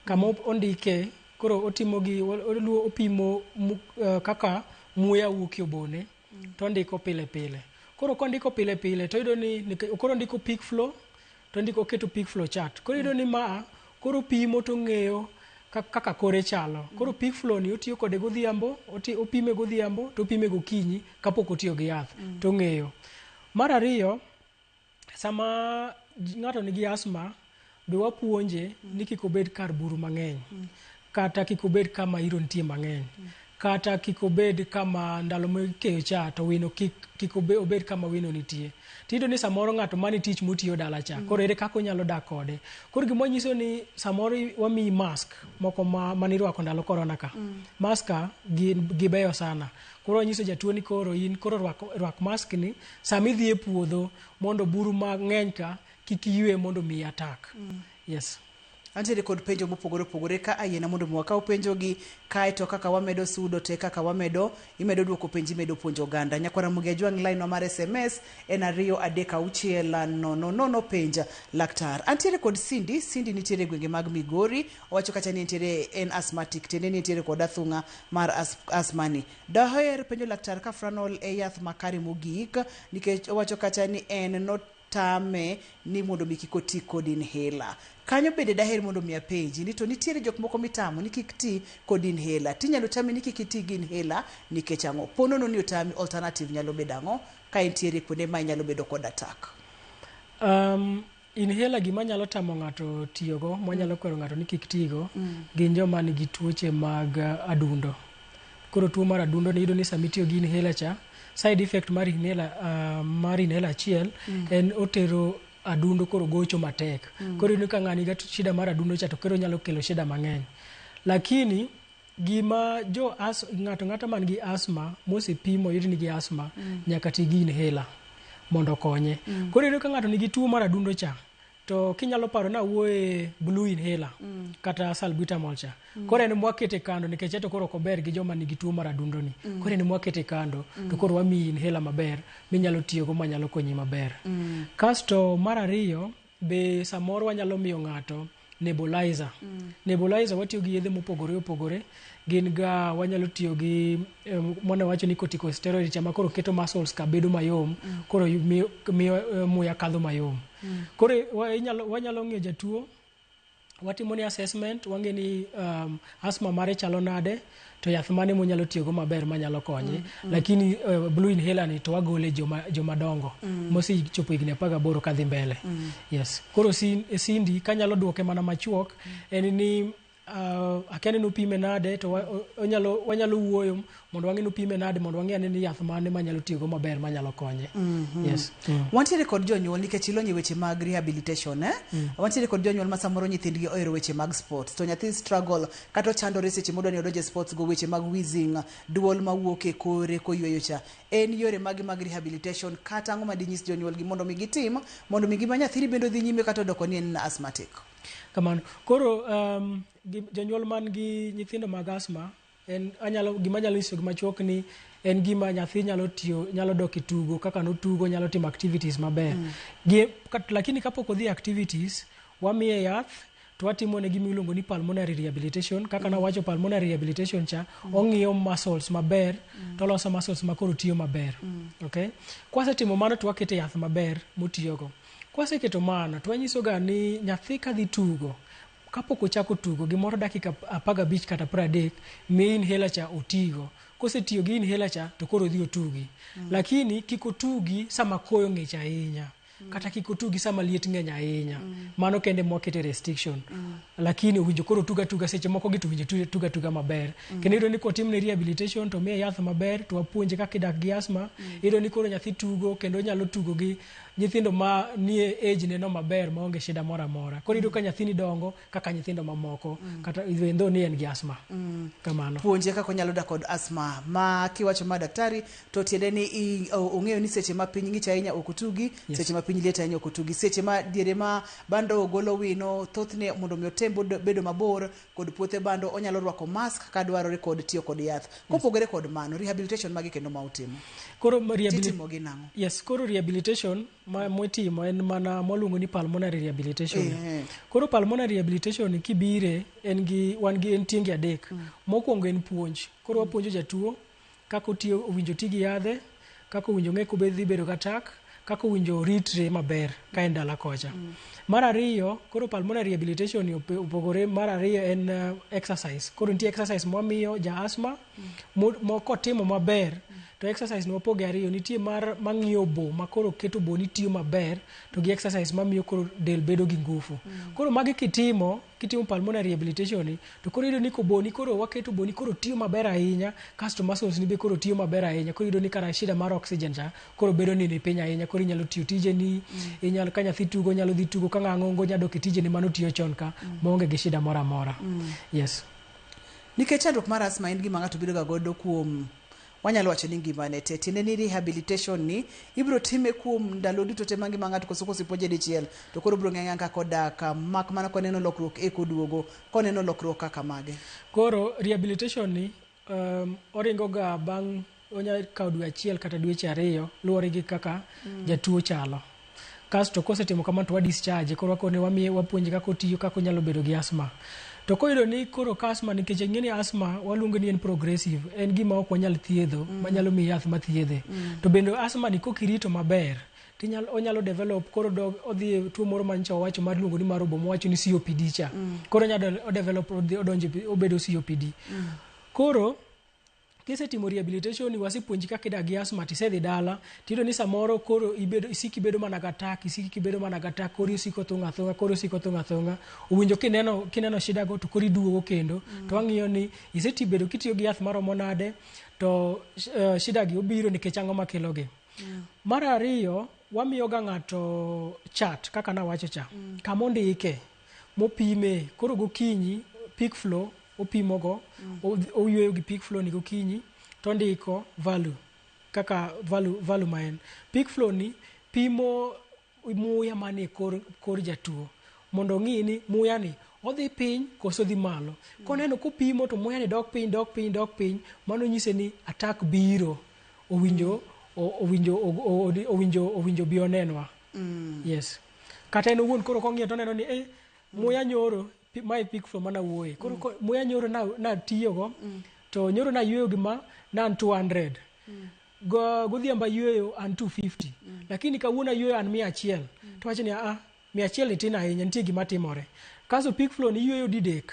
kama ondike, koro otimo gi opimo kaka muya wuok e obone to ondiko pile pile. Koro kondiko pile pile to iyudo ni koro ondiko peak flow to ondiko oketo peak flow chart. Koro iyudo ni ma koro pimo to ong'eyo kaka kore chalo. Koro peak flow ni otiyo kode godhiambo, opime godhiambo to opime gokinyi kapok otiyo gi yath to ong'eyo. Mar ariyo, Sama ng'ato nigi asthma, be wapuonje ni kik obed kar buru mang'eny, kata kik obed kama iro nitie mang'eny, kata kik obed kama ndalo mikeyo cha to wino kik, kik obed kama wino nitie. Tiyudo ni samoro ng'ato mani tich motiyo dala cha, koro ere kaka onyalo dak kode. Koro gima nyiso ni samoro wamiyi mask moko ma manirwako ndalo corona ka. Mask ka gin gibeyo sana. Koro wanyiso jatuo ni koro in koro rwak mask ni sama idhi e puodho mondo buru mang'eny ka kik iywe mondo miyi attack. Yes.
Antiere kod penjo mopogore opogore ka ayiena mondo mi wakaw penjogi kaeto kaka wamedo sudo te kaka wamedo imedo duoko penjo imedo puonjo oganda. Nyakwar Ramogi Ajwang' line wa mar SMS en 2 3 6 0 0 penja laktar. Antiere kod Cindy, Cindy nitiere e gwenge mag Migori, owacho kacha ni entiere en asthmatic tiende ni entiere kod athung'a mar asthma ni. Daher penjo laktar ka Franol e yath makare mogik nikech owacho kacha ni en notame ni mondo mi kik oti kod inhaler. Kanyo bende daher mondo mi apenji ni to nitiere jok moko mitamo ni kik ti kod inhaler. Tinyalo tami ni kik iti gi inhaler nikech ang'o? Po nono ni otami, alternative nyalo bedo ang'o ka entiere kuonde ma inyalo bedo kod attack?
Inhaler gima nyalo tamo ng'ato tiyogo, mwanyalo kwero ng'ato ni kik tigo, gin joma nigi tuoche mag adundo. Koro tuo mar adundo ni iyudo ni sama itiyo gi inhaler cha, side effect mar inhaler achiel en otero adundo koro gocho matek. Koro iyudo ka ng'ani nigi shida mar adundo cha to koro nyalo kelo shida mang'eny. Lakini gima jo ng'ato ng'ata man gi asthma mosepimo oyud ni gi asthma nyaka ti gi inhaler mondo okonye. Koro iyudo ka ng'ato nigi tuo mar adundo cha, to kinyalo paro na wuoye blue inhaler kata salbutamol cha. Koro en mwakete kando nikech eto koro ok ober gi joma nigi tuo mar adundo ni. Koro en mwakete kando to koro wamiyi inhaler maber minyalo tiyogo manyalo konyi maber. Kasto mar ariyo be samoro wanyalo miyo ng'ato nebulizer. Nebulizer watiyo gi yedhe mopogore opogore. Gin ga wanyalo tiyo gi mwana wacho ni corticosteroid cha ma koro keto muscles ka bedo mayom, koro miyo muya kadho mayom. Koro wanyalo ng'iyo jatuo, watimo ni assessment, wang'e ni asthma mare chalo nade, to yath mane monyalo tiyogo maber manyalo konye. Lakini blue inhaler ni to wagole joma dongo mosechopo higni 18 kadhi mbele. Yes. Koro Cindy kanyalo duoke mana machuok en ni akia ni nupime nade to wanyalo wuoyo mondo wang'e nupime nade mondo wang'e ane ni yath mane manyalo tiyogo maber manyalo konye. Yes.
Wantiere kod jonyuol nikech ilonyo weche mag rehabilitation, eh? Wantiere kod jonyuol ma samoro nyithindgi ohero weche mag sports to nyathi struggle kata ochandore seche modwa ni odonje sports go weche mag wheezing, duol mawuok e kore koyweyo cha. En yore mage mag rehabilitation kata ang'o madinyis jonyuol gi mondo mi gitim mondo mi ngima nyathini bende odhi nyime kata odoko ni en asthmatic?
Kamano. Koro jonyuol man gi nyithindo mag asthma en gima anyalo nyisogi machuok ni en gima nyathi nyalo tiyo, nyalo dok e tugo kaka notugo, nyalo timo activities maber. Lakini kapok odhi activities, wamiye yath to watimo ne gima iluongo ni pulmonary rehabilitation. Kaka nawacho pulmonary rehabilitation cha, ong'iyo muscles maber, to oloso muscles ma koro tiyo maber. Okay? Kwasetimo mano to wakete yath maber motiyogo. Kwaseketo mano to wanyiso ga ni nyathi kadhi tugo, kapok ochako tugo gimoro dakika 15 kata 30, miye inhaler cha otigo. Kosetiyo gi inhaler cha to koro odhi otugi. Lakini kik otugi sama koyo ng'ich ahinya. Kata kik otugi sama liet ng'eny ahinya. Mano kende mwakete restriction. Lakini owinjo koro tuga tuga seche moko gi to owinjo tuga tuga maber. Kendo iyudo ni kotimne rehabilitation to miye yath maber to wapuonje kaka idak gi asthma. Iyudo ni koro nyathi tugo kendo onyalo tugo gi nyithindo ma nie age ne no maber maonge shida moro amora. Koro iyudo ka nyathini dongo kaka nyithindo mamoko, kata even though ni en gi asthma. Kamano.
Puonje kaka onyalo dak kod asthma. Ma kiwacho ma daktari to tiende ni ong'eyo ni seche ma piny ng'ich ahinya ok otugi, seche ma piny liet ahinya ok otugi, seche ma diere ma bando golo wino thothne mondo mi otem bedo mabor kod puothe bando onyalo rwako mask ka dwarore kod tiyo kod yath. Kopogore kod mano, rehabilitation magi kendo ma utimo.
Koro
Titimo gi nang'o?
Yes, koro rehabilitation ma mwitimo en mana mwaluongo ni pulmonary rehabilitation. Koro pulmonary rehabilitation kibire en gi wan gi en tienge adek. Mokwongo en puonj. Koro wapuonjo jatuo kaka otiyo, owinjo oti gi yadhe, kaka owinjo ng'e kobed dhi bedo gatak, kaka owinjo oritre maber ka en dala kocha. Mar ariyo, koro pulmonary rehabilitation ni opogore. Mar ariyo en exercise. Koro nitie exercise mwamiyo ja asthma, kotimo maber, To exercise ni wapoge ariyo, nitie mar mang'iyo obo ma koro keto obo ni tiyo maber to gi exercise mamiyo koro del bedo gi ngufu. Koro magi kitimo, kitimo pulmonary rehabilitation ni, to koro iyudo ni koboni koro waketo oboni koro tiyo maber ahinya, kasto muscles ni be koro tiyo maber ahinya. Koro iyudo ni kara shida mar oxygen cha koro bedo ni ni piny ahinya, koro inyalo tiyo tijeni, inyalo ka nyathi tugo nyalo dhi tugo, ka ng'a ng'ongo nyalo dok e tijeni manotiyo chon ka maonge gi shida moro amora. Yes.
Nikech chandruok mar asthma en gima ng'ato bedo ga godo kuom wanyalo wacho ni ngimane te tiende ni rehabilitation ni ibiro time kuom ndalo duto te mangima ng'ato koso kosepuonje dichiel to koro obiro ng'e kaka odak mak mana koneno lokruok e koduogo koneno lokruok kaka mage.
Koro rehabilitation ni oringo ga bang' onya kawo dwe achiel kata dweche ariyo luwore gi kaka jatuo chalo. Kasto kosetimo kamano to wa discharge koro wakone wamiye wapuonje kaka otiyo kaka onyalo bedo gi asthma. To koyudo ni koro ka asthma nikech ing'e ni asthma waluongo ni en progressive en gima ok wanyal thiedho manyalo miyi yath mathiedhe. To bende asthma ni kokirito maber tinyalo onyalo develop koro dog odhi e tuo moro manyocha wawacho mar luongo ni mar obo mowacho ni COPD cha. Koro onyalo o develop odhi odonjo obedo COPD. Koro kisetimo rehabilitation ni wasepuonji kaka idak gi asthma tisedhi dala tiyudo ni samoro koro ibedo isiko ibedo mana gi attack isiko kibedo mana gi attack kori osiko thung' athung'a kori osiko thung' athung'a owinjo kineno kineno shida go to koro iduogo kendo to wang'iyo ni iseti bedo kitiyo gi yath maromo nade to shida gi obiro nikech ang'o makelo gi. Mar ariyo wamiyo ga ng'ato chart kaka nawacho cha kama ondike mopime koro gokinyi peak flow opimogo oyweyo gi peak flow ni gokinyi tondiko value kaka value ma en peak flow ni pimo muya manie kor jatuo mondo ong'i ni muya ni odhi piny koso odhi malo. Koneno kopimo to muya ni dok piny dok piny dok piny mano nyise ni attack biro owinjo owinjo owinjo owinjo bi onenwa. Yes. Kata en owuon koro kong'iyo toneno ni muya nyoro mae peak flow mana wuoye. Koro muya nyoro na tiyogo to nyoro na yweyo gi ma na an 200. Godhiambo ayweyo an 250. Lakini kawuono ayweyo an 100. To wacho ni a 100 ni tin ahinya nitie gima timore. Kasto peak flow ni iyweyo didek.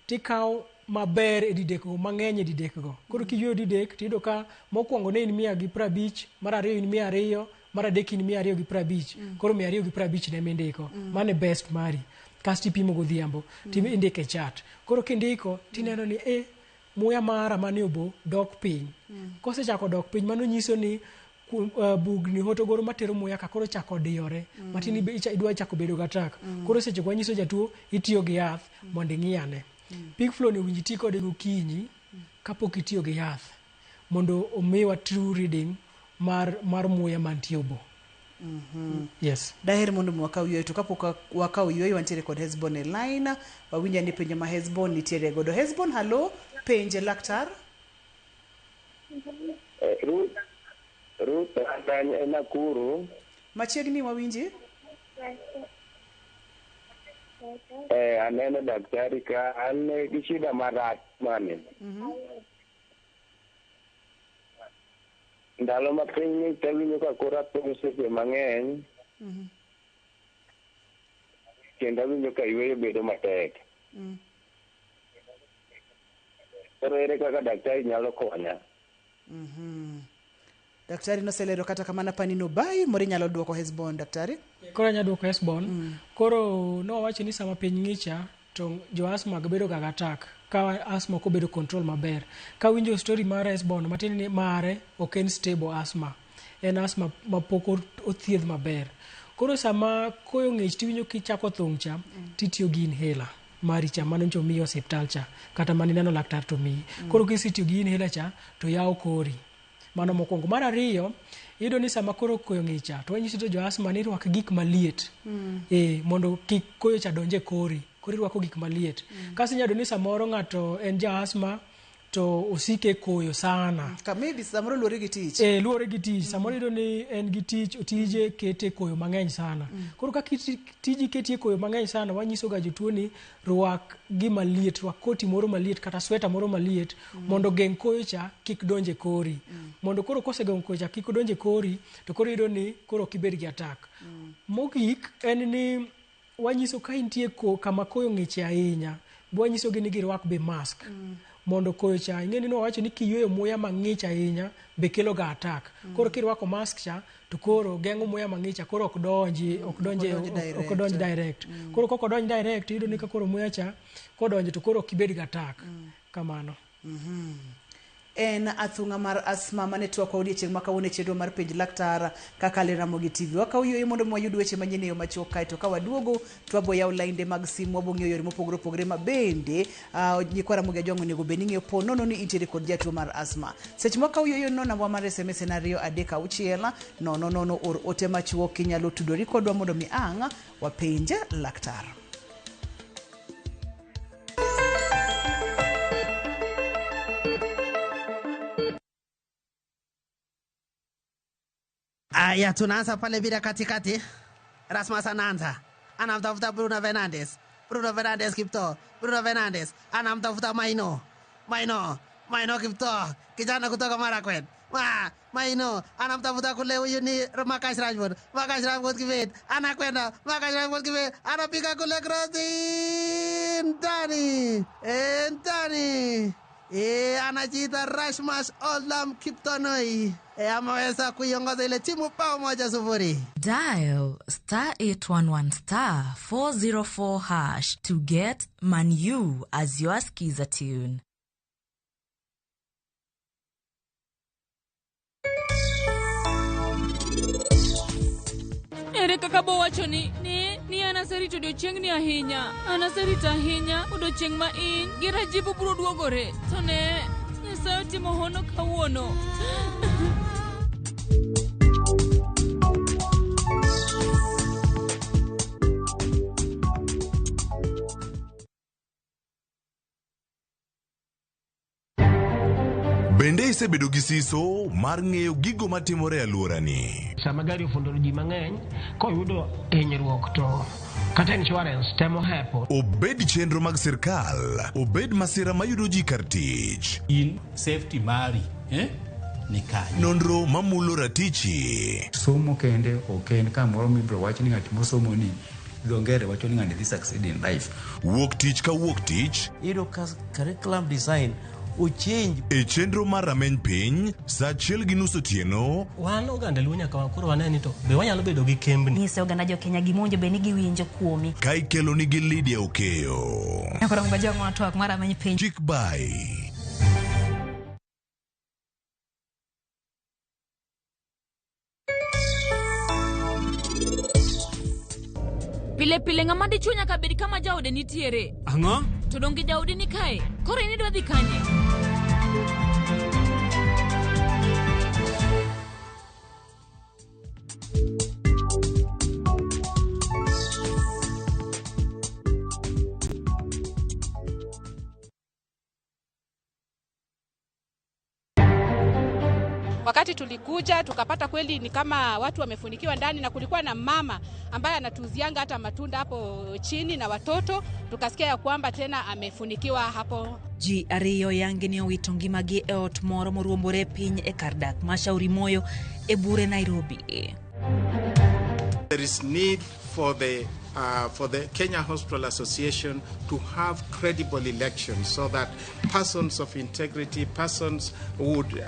Tikawo maber e didek go mang'eny e didek go. Koro kiyweyo didek tiyudo ka mokwongo ne in 150, mar ariyo in 200, mar adek in 250. Koro 250 ne mindiko. Mano e best mari. Kasto ipimo godhiambo tindiko e chart. Koro kindiko tineno ni muya mara manie obo dok piny. Kosechako dok piny mano nyiso ni bugni hotogoro matero muya ka koro chako diyore. Matin idwa chako bedo gi attack. Koro seche go wanyiso jatuo itiyo gi yath mondo ing'i ane. Peak flow ni owinjo iti kode gokinyi kapok itiyo gi yath mondo omiwa true reading mar muya mantie obo. Yes.
Daher mondo mi wakaw yweyo to kapok wakaw yweyo wantiere kod Hesbon e line. Wawinjo ni penjo ma Hesbon nitiere godo. Hesbon, hallo, penje laktar.
Ruth an Nakuru.
Machiegni wawinji?
Aneno daktari ka an gi shida marach mane. Ndalo ma piny ng'ich awinjo ka kora thung' seche mang'eny. Kendo awinjo ka yweyo bedo matek. Koro ere kaka daktari nyalo konya?
Daktari noselero kata kamano panino bai moro inyalo duoko Hesbon daktari.
Koro anyalo duoko Hesbon. Koro nowacho ni sama piny ng'icha to jo asthma bedo ga attack ka asthma ok obedo control maber. Kawinjo story mar Hesbon matiende ni mare ok en stable asthma. En asthma mapok othiedh maber. Koro sama koyo ng'ich tiwinjo kichako thung' cha titiyo gi inhaler mari cha mano nyocha omiyi e osiptal cha kata manineno laktar to miyi. Koro kisetiyo gi inhaler cha to yawo kori. Mano mokwongo. Mar ariyo, iyudo ni sama koro koyo ng'ich cha to wanyiso jo asthma ni rwak gik maliet. Mondo kik koyo cha donj e kori. Koro irwako gik maliet. Kasto inyalo yudo ni samoro ng'ato en ja asthma to osike koyo sana.
Ka maybe samoro luwore gi tich.
Luwore gi tich. Samoro iyudo ni en gi tich, tije kete koyo mang'eny sana. Koro ka tiji ketie koyo mang'eny sana, wanyiso ga jotuo ni rwak gima liet, rwak koti moro maliet kata sweta moro maliet mondo geng' koyo cha kik donj e kori. Mondo koro kosegeng'o koyo cha kik odonj e kori, to koro iyudo ni koro ok ibed gi attack. Mogik en ni wanyiso ka intie kama koyo ng'iche ahinya, wanyiso gi ni girwak be mask. Mondo koyo cha, ing'e ni nowacho ni kiyweyo muya mang'ich ahinya be kelo ga attack. Koro kirwako mask cha to koro geng'o muya mang'ich cha koro ok donji ok donji ok donj direct. Koro kok odonj direct iyudo ni ka koro muya cha kodonjo to koro ok ibed gi attack. Kamano.
En athung'a mar asthma mane twakwa odiechieng' ma kawuono e chenro mar penj laktar kaka le Ramogi TV. Wakawo yueyo mondo mi wayud weche manyien e yo machuok kaeto ka waduogo to wabo yawo lainde mag simu wabo ng'iyo yore mopogore opogore ma bende nyikwa Ramogi Ajwang' onego bed ni ng'eyo po nono ni intiere kod jatuo mar asthma. Seche ma wakawo yueyo no namba mar SMS en 2 3 6 0 0 or ote machuok kinyalo tudori kodwa mondo mi ang' wapenj laktar.
Aya, tunaanza pale bila katikati. Rasmus anaanza, anamtafuta Bruno Fernandes. Bruno Fernandes Kipto, Bruno Fernandes anamtafuta Maino, Maino, Maino Kipto, kijana kutoka Marakwet. Maino anamtafuta kule, huyu ni Marcus Rashford. Marcus Rashford Kibet anakwenda, Marcus Rashford Kibet anapiga kule krosi ndani, ndani. Anajiita Rasmus Olam Kiptonoi. Ameweza kuiongoza ile timu bao 1-0.
Dial star 811 star 404 hash to get Manu as your skiza tune.
Ere kaka bowacho ni ni an aserito odiochieng'ni ahinya. An aserito ahinya odiochieng' ma in gi Rajiv biro duogore. To ne, Nyasaye otimo hono kawuono.
Bende isebedo gi siso mar ng'eyo gigo matimore e alworani?
Sama gari ofundo ji mang'eny, koyudo hinyruok to kata insurance temo hepo.
Obed chenro mag sirkal, obed masira mayudo ji kar tich.
In safety mari, ni kanye.
Nonro mamulo ratichi.
Somo kende ok en kamoro mibiro wach ni ng'at mosomo ni dho ngere wacho ni ng'ani dhi succeed in life.
Wuok tich ka wuok tich.
Iyudo ka curriculum design ochange.
E chenro mar rameny piny, saa 1:30 otieno.
Wan oganda Luo nyaka koro wane ni to be wanyalo bedo gi kembni.
Nyise oganda jo Kenya gimonjo be ni giwinjo kuomi.
Ka ikelo nigi Lydia Okeyo.
Koro mga jong'o twak mar rameny piny.
Chik bai.
Pile pile ng'ama dichuo nyaka bed kama jaode nitiere.
Ang'o?
To donge jaodi ni kae? Koro in idwa dhi kanye?
Wakati tulikuja tukapata kweli ni kama watu wamefunikiwa ndani, na kulikuwa na mama ambaye anatuuzianga hata matunda hapo chini na watoto, tukasikia ya kwamba tena amefunikiwa hapo.
Ji ariyo yangi ni owito ngimagi e ot moro moruombore piny e kar dak ma Shauri Moyo e bure Nairobi.
There is need for the Kenya Hospital Association to have credible elections so that persons of integrity, persons would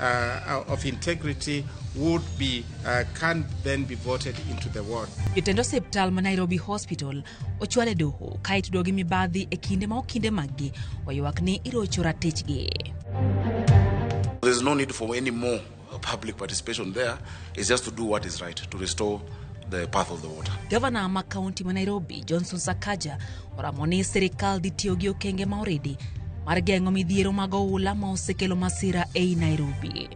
of integrity would be can then be voted into the ward.
Jotend osiptal ma Nairobi Hospital ochwale doho ka itudo gi mibadhi e kinde ma okinde maggi oywak ni irocho ratichgi.
There's no need for any more public participation there. It's just to do what is right, to restore the path of the water.
Gavana ma kaunti ma Nairobi Johnson Sakaja oramo ni sirikal dhi tiyo gi okenge ma oridi mar geng'o midhiero mag oula ma osekelo masira ei Nairobi.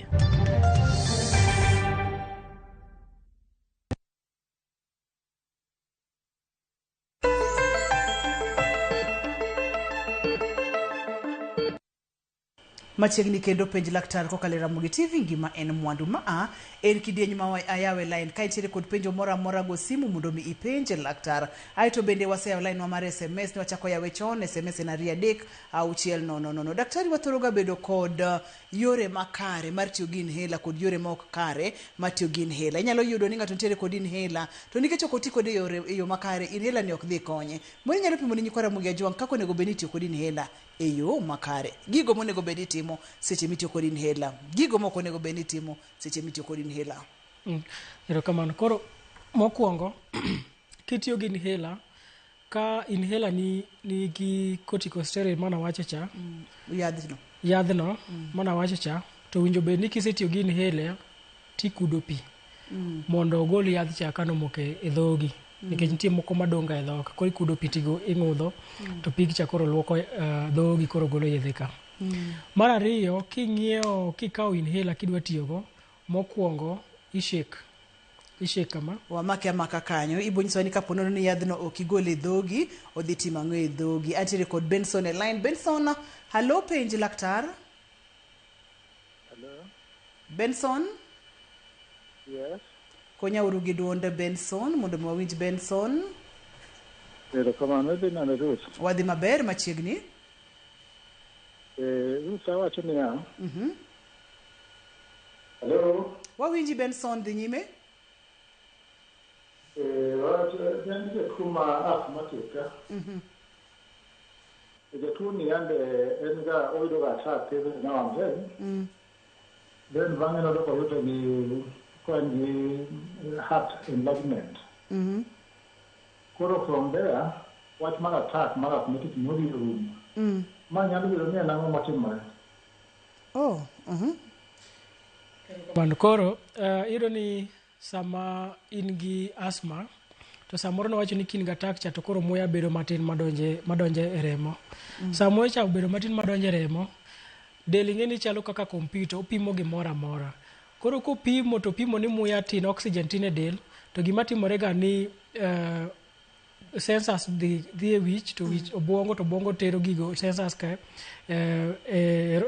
Machiegni kendo penj laktar kokalo e Ramogi TV ngima en mwandu ma en kidieny ma ayawe line ka intiere kod penjo moro amora go simu mondo mi ipenje laktar. Aeto bende waseyawo line wa mar SMS ne wachako yawe chon SMS en 2 3 6 0 0. Daktari wathoro ga bedo kod yore makare mar tiyo gi inhaler kod yore ma ok kare mar tiyo gi inhaler. Inyalo yudo ni ng'ato nitiere kod inhaler to nikech ok oti kode e yo makare inhaler ni ok dhi konye. Moro inyalo pimo ni nyikwa Ramogi Ajwang' kaka onego bed ni itiyo kod inhaler e yo makare. Gigo monego bed ni itimo seche mitiyo kod inhaler, gigo mok onego bed ni itimo seche mitiyo kod inhaler.
Erokamano. Koro mokwongo kitiyo gi inhaler, ka inhaler ni nigi corticosteroid manawacho cha,
Yadhno.
Yadhno manawacho cha, to winjo bed ni kisetiyo gi inhaler tikudo pi mondo ogol yadh cha kanomoko e dhogi. Nikech nitie moko madong' ga e dhok, koro ikudo pi tigo ing'udho to pig cha koro luoko dhogi koro golo yedhe ka. Mar ariyo, king'iewo kikawo inhaler kidwa tiyogo, mokwongo ishake. Ishake kama.
Wamake amaka kanyo. Ibo nyisowa ni kapo nono ni yadhno ok igol e dhogi, odhi timo ang'o e dhogi. Antiere kod Benson e line. Benson, hallo penj laktar.
Hello.
Benson?
Yes.
Konya uru gi duond Benson mondo mi wawinj Benson.
Erokamano, idhi nade Ruth?
Wadhi maber machiegni.
Ruth awacho niya. Hello.
Wawinji Benson, dhi nyime.
Wach en jatuo ma asthmatic ka. Jatuo ni yande en ga oyudo ga attack every now and then. Then bang'e nodok oyude gi ka en gi heart enlargement. Koro from there, wach mar attack mar asthmatic nodhi orumo. Ma nyalo bedo ni en ang'o matimore?
Oh,
Mano koro iyudo ni sama in gi asthma to samoro nowacho ni kin gi attack cha to koro muya bedo matin madonje e remo. Sama muya cha obedo matin madonje e remo, del ing'e ni chalo kaka kompyuta, opimo gimoro amora. Koro kopimo to opimo ni muya tin, oxygen tin e del, to gima timore ga ni sensors dhi e wich to wich obuongo to obuongo tero gigo sensors ka e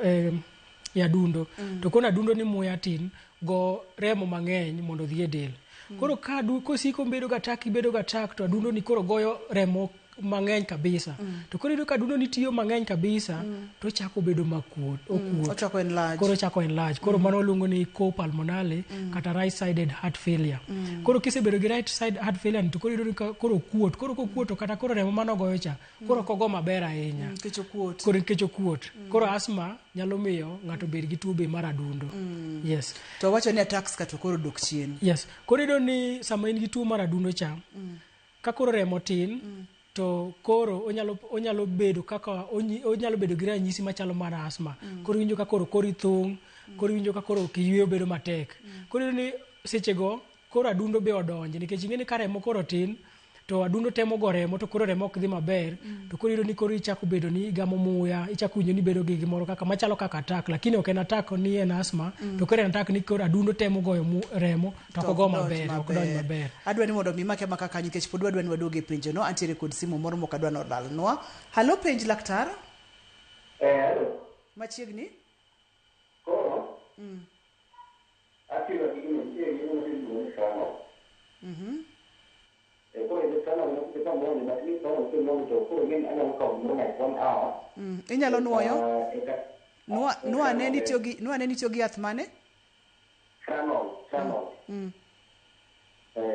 adundo. To kono adundo ni muya tin, go remo mang'eny mondo odhi e del. Koro ka kosiko bedo ga attack, ibedo ga attack, to adundo ni koro goyo remo mang'eny kabisa. To koro iyudo ka adundo ni tiyo mang'eny kabisa, to ochako bedo makuot, okuot.
Ochako enlarge.
Koro ochako enlarge. Koro mano waluongo ni cor pulmonale kata right sided heart failure. Koro kisebedo gi right side heart failure to koro iyudo ni koro okuot. Koro kokuot to kata koro remo manogoyo cha, koro ok ogo maber ahinya.
Nikech okuot.
Koro nikech okuot. Koro asthma nyalo miyo ng'ato bed gi tuo be mar adundo. Yes.
To wacho ni attacks ka to koro dok chien.
Yes. Koro iyudo ni sama in gi tuo mar adundo cha, ka koro remo tin, to koro onyalo bedo kaka onyalo bedo gi ranyisi machalo mar asthma. Koro iwinjo ka koro kori thung', koro iwinjo ka koro ok iyweyo bedo matek. Koro iyudo ni sechego koro adundo be odonje nikech ing'e ni ka remo koro tin to adundo temo go remo to koro remo ok dhi maber. To koro iyudo ni koro ichako bedo ni igamo muya, ichako winjo ni ibedo gi gimoro kaka machalo kaka attack, lakini ok en attack ni en asthma, to koro en attack ni koro adundo temo goyo remo to ok ogo maber, ok donj maber.
Adwa ni mondo mi make maka kanyo nikech pod wadwa ni waduog e penjo no. Antiere kod simu moro mok adwa ni olalnwa. Halo penj laktar.
Hello.
Machiegni.
Koro. Atiro gi gino, nitie gino miluongo ni funnel. Koro e funnel no kika muonyo, but ni funnel kimuonyo to koro ing'eni anyalo kawo gimoro like 1 hour.
Inyalo nuoyo? Nwa ane nitiyo gi yath mane?
Funnel.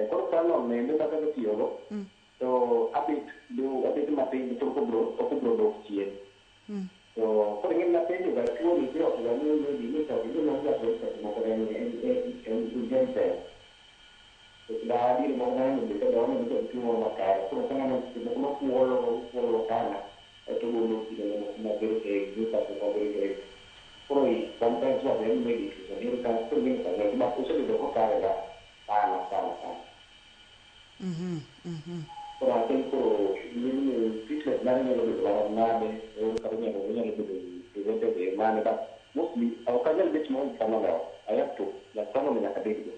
Koro funnel nende kaka itiyogo, to abet matin to ok obro dok chien. To koro ing'eni napenjo ga tuo ni iwacho ga ni maybe ni to gino ga to seche moko en urgent. Da adier moko naneno be ka waneno ka tuo moro makare. Koro ka naneno seche moko nokuolo sana, to golo kido moko maber e mucus moko maber e. Koro sometimes wa en maybe it was an irritant, koro ing'eni ka but osebedo kokare ga sana sana sana. Koro I think koro treatment mare nyalo bedo marom nade, kata onyalo bedo prevented e mane, but mostly ok anyal bet maonge funnel e ot. I have to, funnel nyaka bedgo.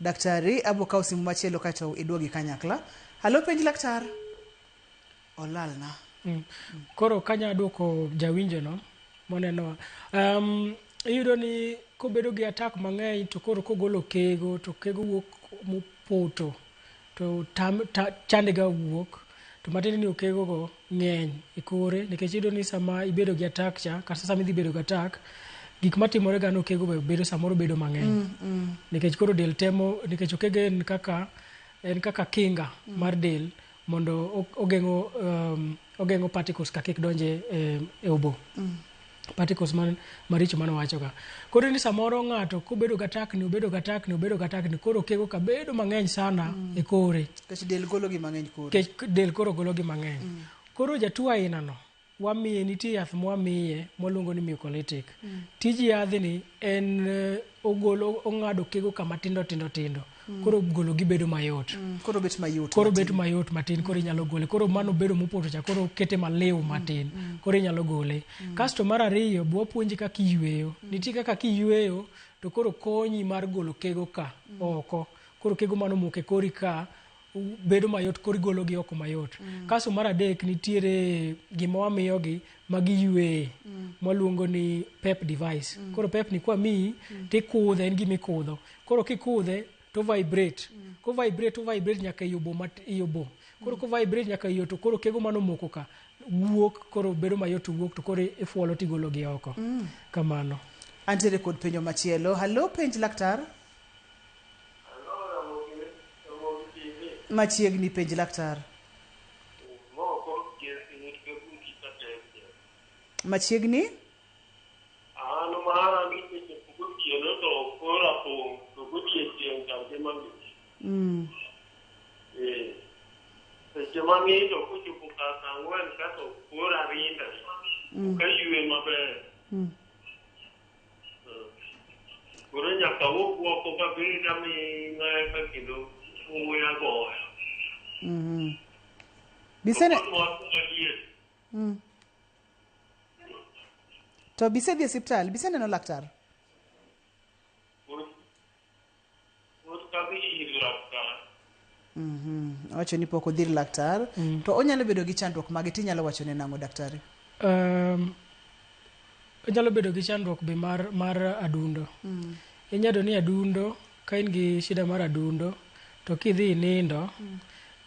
Daktari, abo kawo simu machielo kaeto iduogi kanyakla. Halo penj laktar. Olalna.
Koro kanya duoko jawinjo no monenowa. Iyudo ni kobedo gi attack mang'eny to koro kogolo kego to kego wuok mopoto to chande ga wuok to matiende ni okego go ng'eny e kore nikech iyudo ni sama ibedo gi attack cha kata sama idhi bedo gi attack gik matimore ga ni okego be bedo samoro bedo mang'eny. Nikech koro del temo nikech okego en kaka kinga mar del mondo ogeng'o Ogeng'o particles ka kik donje e obo. Particles man maricho mane wacho ka. Koro ni samoro ng'ato kobedo gatakni, obedo gatakni, obedo gatakni, koro kego ka bedo mang'eny sana e kore.
Nikech del golo gi mang'eny koro.
Nikech del koro golo gi mang'eny. Koro jatuo aina no, wamiye nitie yath mwamiye mwaluongo ni mucolytic. Tij yadhni en ogolo ong'ado kego kama tindo tindo tindo. Koro golo gi bedo mayot.
Koro bet mayot.
Koro bet mayot matin, koro inyalo gole. Koro mano bedo mopoto cha, koro kete maliw matin. Koro inyalo gole. Kasto mar ariyo, be wapuonji kaka iyweyo. Nitie kaka kiyweyo, to koro konyi mar golo kego ka oko. Koro kego mano omoko e kori ka, bedo mayot, koro igolo gi oko mayot. Kasto mar adek, nitiere gima wamiyogi ma giyweye, mwaluongo ni PEP device. Koro PEP ni kwamiyi, tikudhe, en gima ikudho. Koro kikudhe, to vibrate. Ko vibrate, to vibrate nyaka ei obo ei obo. Koro ko vibrate nyaka ei to koro kego mano omoko ka wuok, koro bedo mayot wuok to koro ifuolo tigolo gi oko. Kamano.
Antiere kod penjo machielo. Hallo, penj laktar. Machiegni, penj laktar. Machiegni?
An mara ni seche gotieno to kora pong' to godiechieng' to ngima ng'ich. Seche manindo kochopo kar saa ang'wen ka to kora rinda. Ok aywe maber. Koro nyaka awuog oko mabed aming'a eka kendo muya goya.
Bisene
To kod maliet.
To bisedhi e osiptal, biseneno laktar?
Pod kadhi ir laktar.
Owacho ni pok odhi ir laktar. To onyalo bedo gi chandruok mage tinyalo wacho ne nang'o daktari?
Onyalo bedo gi chandruok be mar adundo. Inyalo ni adundo, ka in gi shida mar adundo, to kidhi nindo,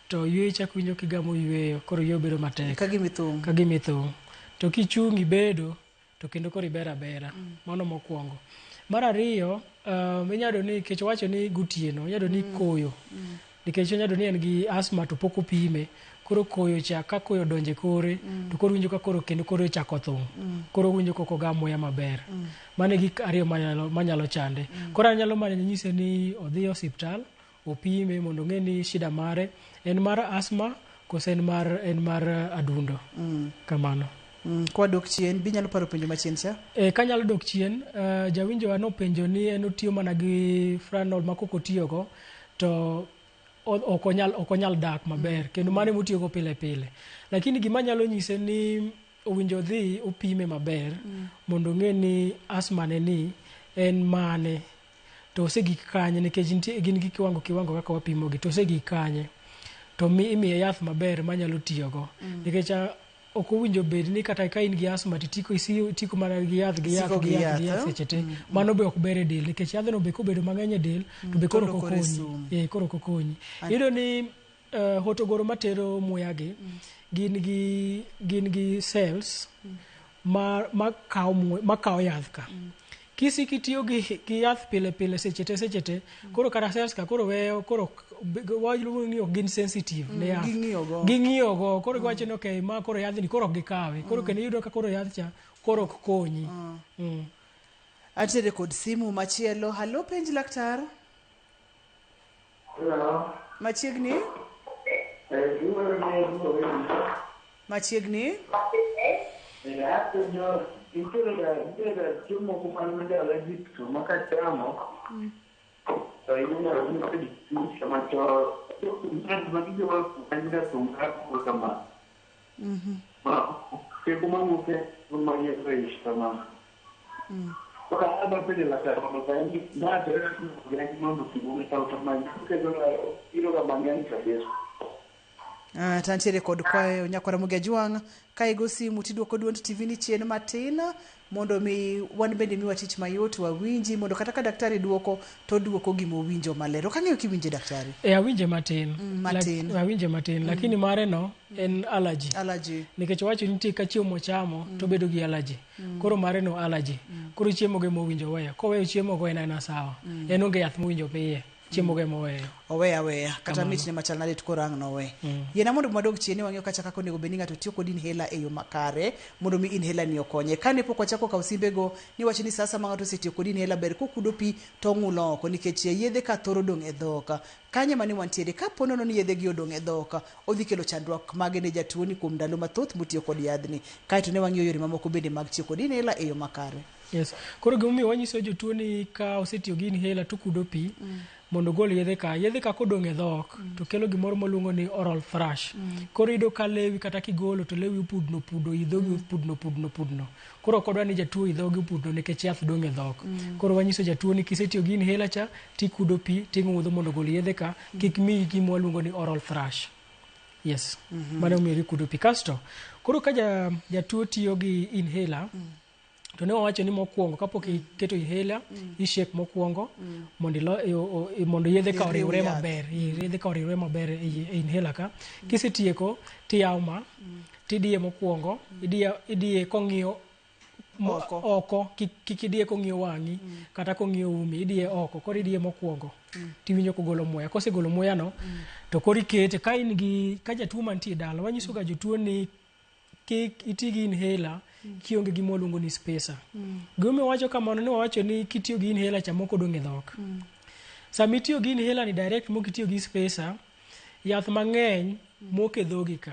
to yweyo ichako winjo kigamo yweyo, koro yweyo bedo matek.
Ka gima ithung'.
Ka gima ithung'. To kichung' ibedo, to kendo koro iber abera. Mano mokwongo. Mar ariyo, inyalo ni nikech owacho ni gotieno, inyalo ni koyo. Nikech inyalo ni en gi asthma to pok opime. Koro koyo cha, ka koyo donje kore, to koro winjo ka koro kendo kore ochako thung'. Koro winjo kok ogam muya maber. Mano e gik ariyo manyalo chande. Koro anyalo mana nyise ni odhi e osiptal, opime mondo ong'e ni shida mare en mar asthma kose en mar adundo. Kamano.
Kwadok chien, binyalo paro penjo machien cha?
Kanyalo dok chien, jawinjowa nopenjo ni en otiyo mana gi Franol ma kok otiyogo, to ok onyal dak maber, kendo mano ema otiyogo pile pile. Lakini gima anyalo nyise ni owinjo odhi opime maber, mondo ong'e ni asthma ne ni en mane, to osegik kanye, nikech nitie gin gi kiwango kaka wapimogi, to osegik kanye, to imiye yath maber manyalo tiyogo. Nikech ok owinjo bed ni kata ka in gi asthma to itiko mana gi yath, gi yath, gi yath, gi yath seche te. Mano be ok ber e del, nikech yadhno be kobedo mang'eny e del, to be koro ok okonyi. Koro ok okonyi. Iyudo ni hotogoro matero muya gi, gin gi cells ma kawo yath ka. Kisiko itiyo gi yath pile pile seche te, koro kata cells ka koro weyo, koro waluongo ni ok gin sensitive ne yath.
Ging'iyo go.
Ging'iyo go, koro giwacho ni okay, ma koro yadhni koro ok gikawe. Koro kendo iyudo ka koro yath cha koro ok konyi.
Antiere kod simu machielo. Hallo, penj laktar.
Hello.
Machiegni? Machiegni?
Apenjo, nitiere ga chiemo moko man gi allergic to ma kachamo to inyalo bedo gi kama to magi joma man ga thung' kama ma kego mawuok e ma ich kama. Koro adwa penjo laktar mondo sani ng'ato mondo kimo kama kelo biro ga mang'eny kabisa.
To antiere kod kwayo nyakwara Ramogi Ajwang' ka igo simu tiduoko duond TV ni chien matin mondo mi wan bende miwa tich mayot wawinji mondo kata ka daktari duoko to oduoko gimowinjo maler. Ok ang'eyo kiwinje daktari.
Awinje matin.
Matin.
Awinje matin, lakini mare no en allergy.
Allergy.
Nikech owacho ni nitie ka chiemo mochamo to obedo gi allergy. Koro mare no allergy. Koro chiemo go ema owinjo weyo. Koweyo chiemo go en aena sawa. En onge yath mowinjo miye. Chiemo go ema oweyo.
Oweyo aweya kata
Kamano.
mitne machal nade to koro ang' nowe. Yiena mondo wadog chien ni wang'iyo kacha kaka onego bed ni ng'ato tiyo kod inhaler e yo makare mondo mi inhaler ni okonye. Kane pok wachako kawo simbego niwacho ni sasa ma ng'ato osetiyo kod inhaler ber kokudo pi to ong'ulo oko nikech yedhe ka thoro dong' e dhok. Kanye mane wantiere kapo nono ni yedhe gi odong' e dhok odhi kelo chandruok mage ne jatuo ni kuom ndalo mathoth motiyo kod yadhni. Kaeto ne wang'iyo yore mamoko bende mag tiyo kod inhaler e yo makare.
Yes. Koro gimomiyo wanyiso jotuo ni ka osetiyo gi inhaler to okudo pi mondo ogol yedhe ka. Yedhe ka kodong' e dhok to kelo gimoro mwaluongo ni oral thrush. Koro iyudo ka lewi kata kigolo to lewi opudno pudno, i dhogi opudno pudno pudno. Koro ok wadwa ni jatuo i dhogi opudno nikech yath dong' e dhok. Koro wanyiso jatuo ni kisetiyo gi inhaler cha tikudo pi ting'udho mondo ogol yedhe ka kik miyi gima waluongo ni oral thrush. Yes. Mano emomiyo gikudo pi. Kasto koro ka jatuo tiyo gi inhaler to ne wawacho ni mokwongo kapok iketo inhaler i-shake mokwongo mondo mondo yedhe ka
Iriw
oriwre
yath.
maber yedhe ka oriwre maber e inhaler ka kisetieko tiyawo ma tidiye mokwongo idiye kong'iyo
Oko.
oko kik idiye kong'iyo wang'i kata kong'iyo umi idiye oko koro idiye mokwongo tiwinjo kogolo muya kosegolo muya no to koro ikete ka in gi ka jatuo mantie dala wanyiso ga jotuo ni kik iti gi inhaler kionge gima waluongo ni spacer. Gimomiyo wawacho kamano ni wawacho ni kitiyo gi inhaler cha moko dong' e dhok. Sama itiyo gi inhaler ni direct mok itiyo gi spacer, yath mang'eny moko e dhogi ka.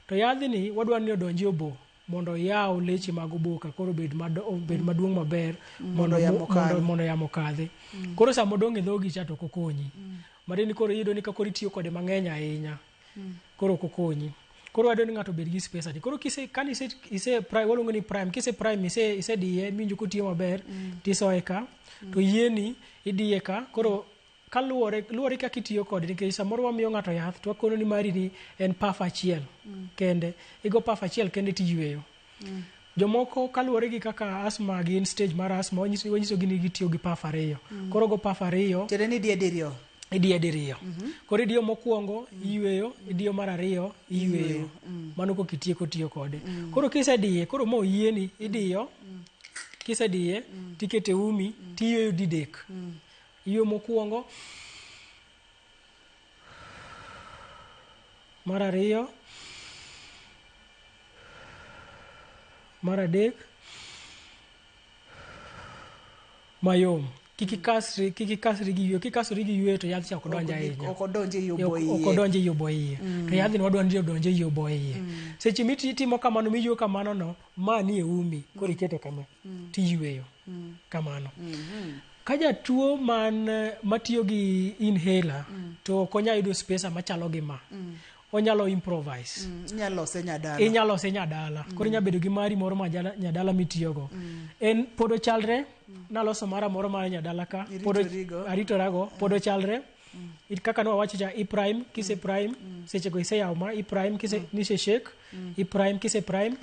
To yadhni wadwa ni odonji e obo mondo oyaw leche mag obo ka koro obed maduong' maber
Mondo yamo okadhi.
mondo yamo okadhi. Koro sama odong' e dhogi cha to ok okonyi. Matiende ni koro iyudo ni ka koro itiyo kode mang'eny ahinya, koro ok okonyi. Koro wadwa ni ng'ato obed gi spacer ni. Koro kise kani ise ise prime waluongo ni prime kise prime ise isediye miwinjo kotiyo maber tisoye ka to yieni idiye ka koro kaluwore luwore kaka itiyo kode nikech samoro wamiyo ng'ato yath to wakono ni mari ni en puff achiel kende igo puff achiel kende tiyweyo. Jomoko kaluwore gi kaka asthma gin stage mar asthma wanyiso gi ni gitiyo gi puff ariyo. Koro go puff ariyo
Tiende ni idiye diriyo.
idiye diriyo. Koro idiyo mokwongo iyweyo, idiyo mar ariyo iyweyo. Mano koka itieko tiyo kode. Koro kisediye, koro ma oyieni idiyo, kisediye tikete umi tiyweyo didek. Iyweyo mokwongo, mar ariyo, mar adek, mayom. Kik ikasri gi yweyo, kikasori gi yweyo to yath cha ok donj ahinya.
Ok odonj e obo iye.
Ok odonj e obo iye. To yadhni wadwa ni odonj e obo iye. Seche mitimo kamano miyweyo kamano no, ma ni e umi, koro iketo kama tiyweyo kamano. Ka jatuo man matiyo gi inhaler to ok onyal yudo spacer machalo gi ma, onyalo improvise.
Inyalo lose nyadala.
Inyalo lose nyadala. Koro inyalo bedo gi mari moro ma nyadala mitiyogo. En pod ochalre, naloso mara moro mar nyadala ka, pod
Iritorigo.
aritorago, pod ochalre. Kaka ne wawacho cha, i prime, kise prime, sechego iseyawo ma, i prime, kise nise shake, i prime, kise prime,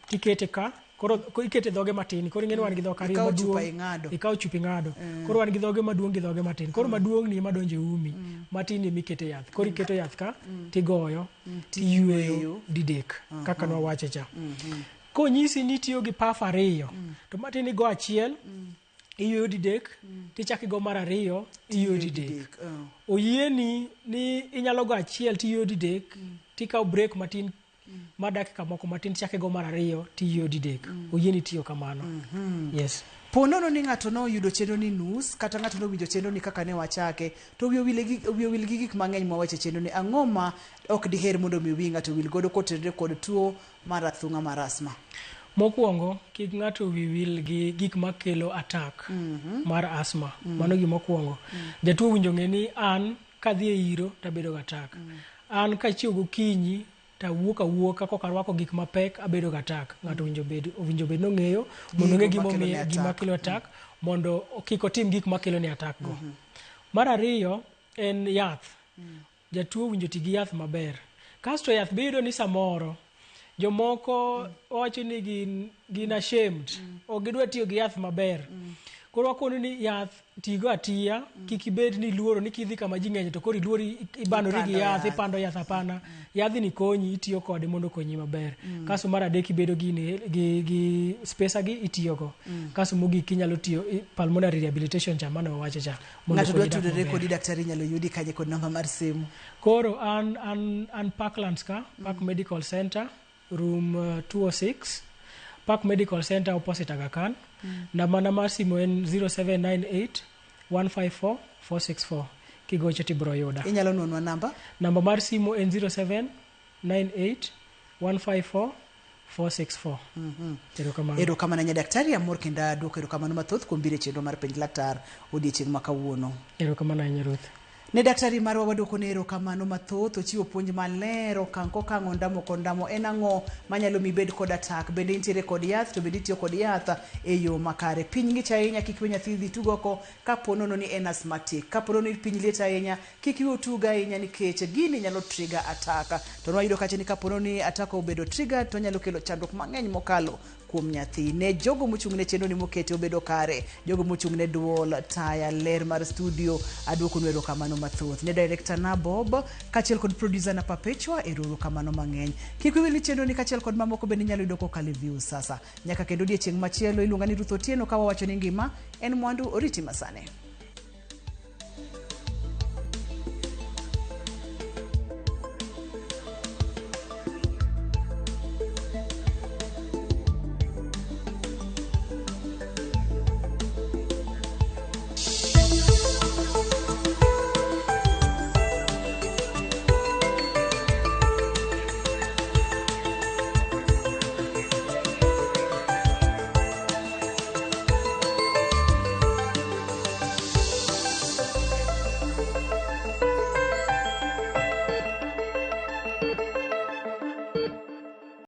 tikete ka. Koro ikete dhoge matin, koro ing'eni wan gi dhok ariyo
Ikawo chupa
maduong'.
ing'ado.
Ikawo chupa ing'ado. Koro wan gi dhoge maduong' gi dhoge matin. Koro maduong' ni ema donjo e umi, matin ni ema ikete yath. Koro iketo yath ka, tigoyo, tiyweyo didek, kaka ne wawacho cha. Konyisi ni itiyo gi puff ariyo, to matin igo achiel, iyweyo didek, tichako igo mar ariyo, iyweyo didek. Oyieni ni inyalo go achiel tiyweyo didek, tikawo break matin mar dakika moko matin tichako igo mar ariyo tiyweyo didek. Oyieni tiyo kamano. Yes.
Po nono ni ng'ato noyudo chenro ni nus kata ng'ato nowinjo chenro ni kaka ne wachake to wiye owil gi gik mang'eny mwawacho e chenro ni ang'o ma ok diher mondo mi wi ng'ato wil godo kotenore kod tuo mar athung'a mar asthma?
Mokwongo, kik ng'ato wi wil gi gik makelo attack mar asthma. Mano gima okwongo. Jatuo owinjo ng'e ni an kadhi e iro tabedo gi attack. An kachiew gokinyi tawuok awuoka kok arwako gik mapek abedo gi attack. Ng'ato owinjo bed nong'eyo mondo ong'e
Gigo makelo ne
gima
attack.
kelo attack mondo kik otim gik makelo ne attack go. Mar ariyo en yath. Jatuo owinjo ti gi yath maber. Kasto yath be iyudo ni samoro jomoko wacho ni gin ashamed. Ok gidwa tiyo gi yath maber. Koro wakoni ni yath tigo atiya, kik ibed ni iluoro ni kidhi kama ji ng'enye to koro iluori ibanori gi
Ipando
yath,
yath.
Ipando yath hapana. Yadhni konyi, itiyo kode mondo okonyi maber. Kasto mar adek ibedo gi, gi spacer gi itiyogo. Kasto mogik inyalo tiyo pulmonary rehabilitation cha mane wawacho cha mondo
Ng'ato dwa
okonyi dak
tudore
maber.
Kodi daktari, inyalo yudi kanye kod namba mar simu?
Koro an Parklands ka, Park Medical Center, room 206, Park Medical Center opposite Aga Khan. Namba na mar simu en 0798 154 464. Kigocho tibro yuda.
Inyalo nuonwa namba?
Namba mar simu en 0798 154 464. Erokamano.
Erokamano ahinya daktari, amor kendo aduoko erokamano mathoth kuom biro e chenro mar Penj Laktar odiechieng' ma kawuono.
Erokamano ahinya, Ruth.
Ne daktari marwa waduoko ne erokamano mathoth, ochiwo puonj maler okang' kokang', ondamo kondamo, en ang'o manyalo mi ibed kod attack, bende intiere kod yath, to bende itiyo kod yath e yo makare. Piny ng'ich ahinya, kik we nyathi dhi tug oko kapo nono ni en asthmatic. Kapo nono ni piny liet ahinya, kik iwe otug ahinya nikech gini nyalo trigger attack. To nwayudo kacha ni kapo nono ni attack obedo triggered to onyalo kelo chandruok mang'eny mokalo kuom nyathi. Ne jogo mochung' ne chenro ni mokete obedo kare, jogo mochung' ne duol, taya, ler mar studio, aduokonu erokamano mathoth. Ne director na Bob, kaachiel kod producer na Perpetua, erokamano mang'eny. Kik wiwi ni chenro ni kaachiel kod mamoko bende inyalo yudo kokalo e Viusasa. Nyaka kendo odiechieng' machielo, iluonga ni Ruth Otieno ka wawacho ni ngima en mwandu, oriti masane.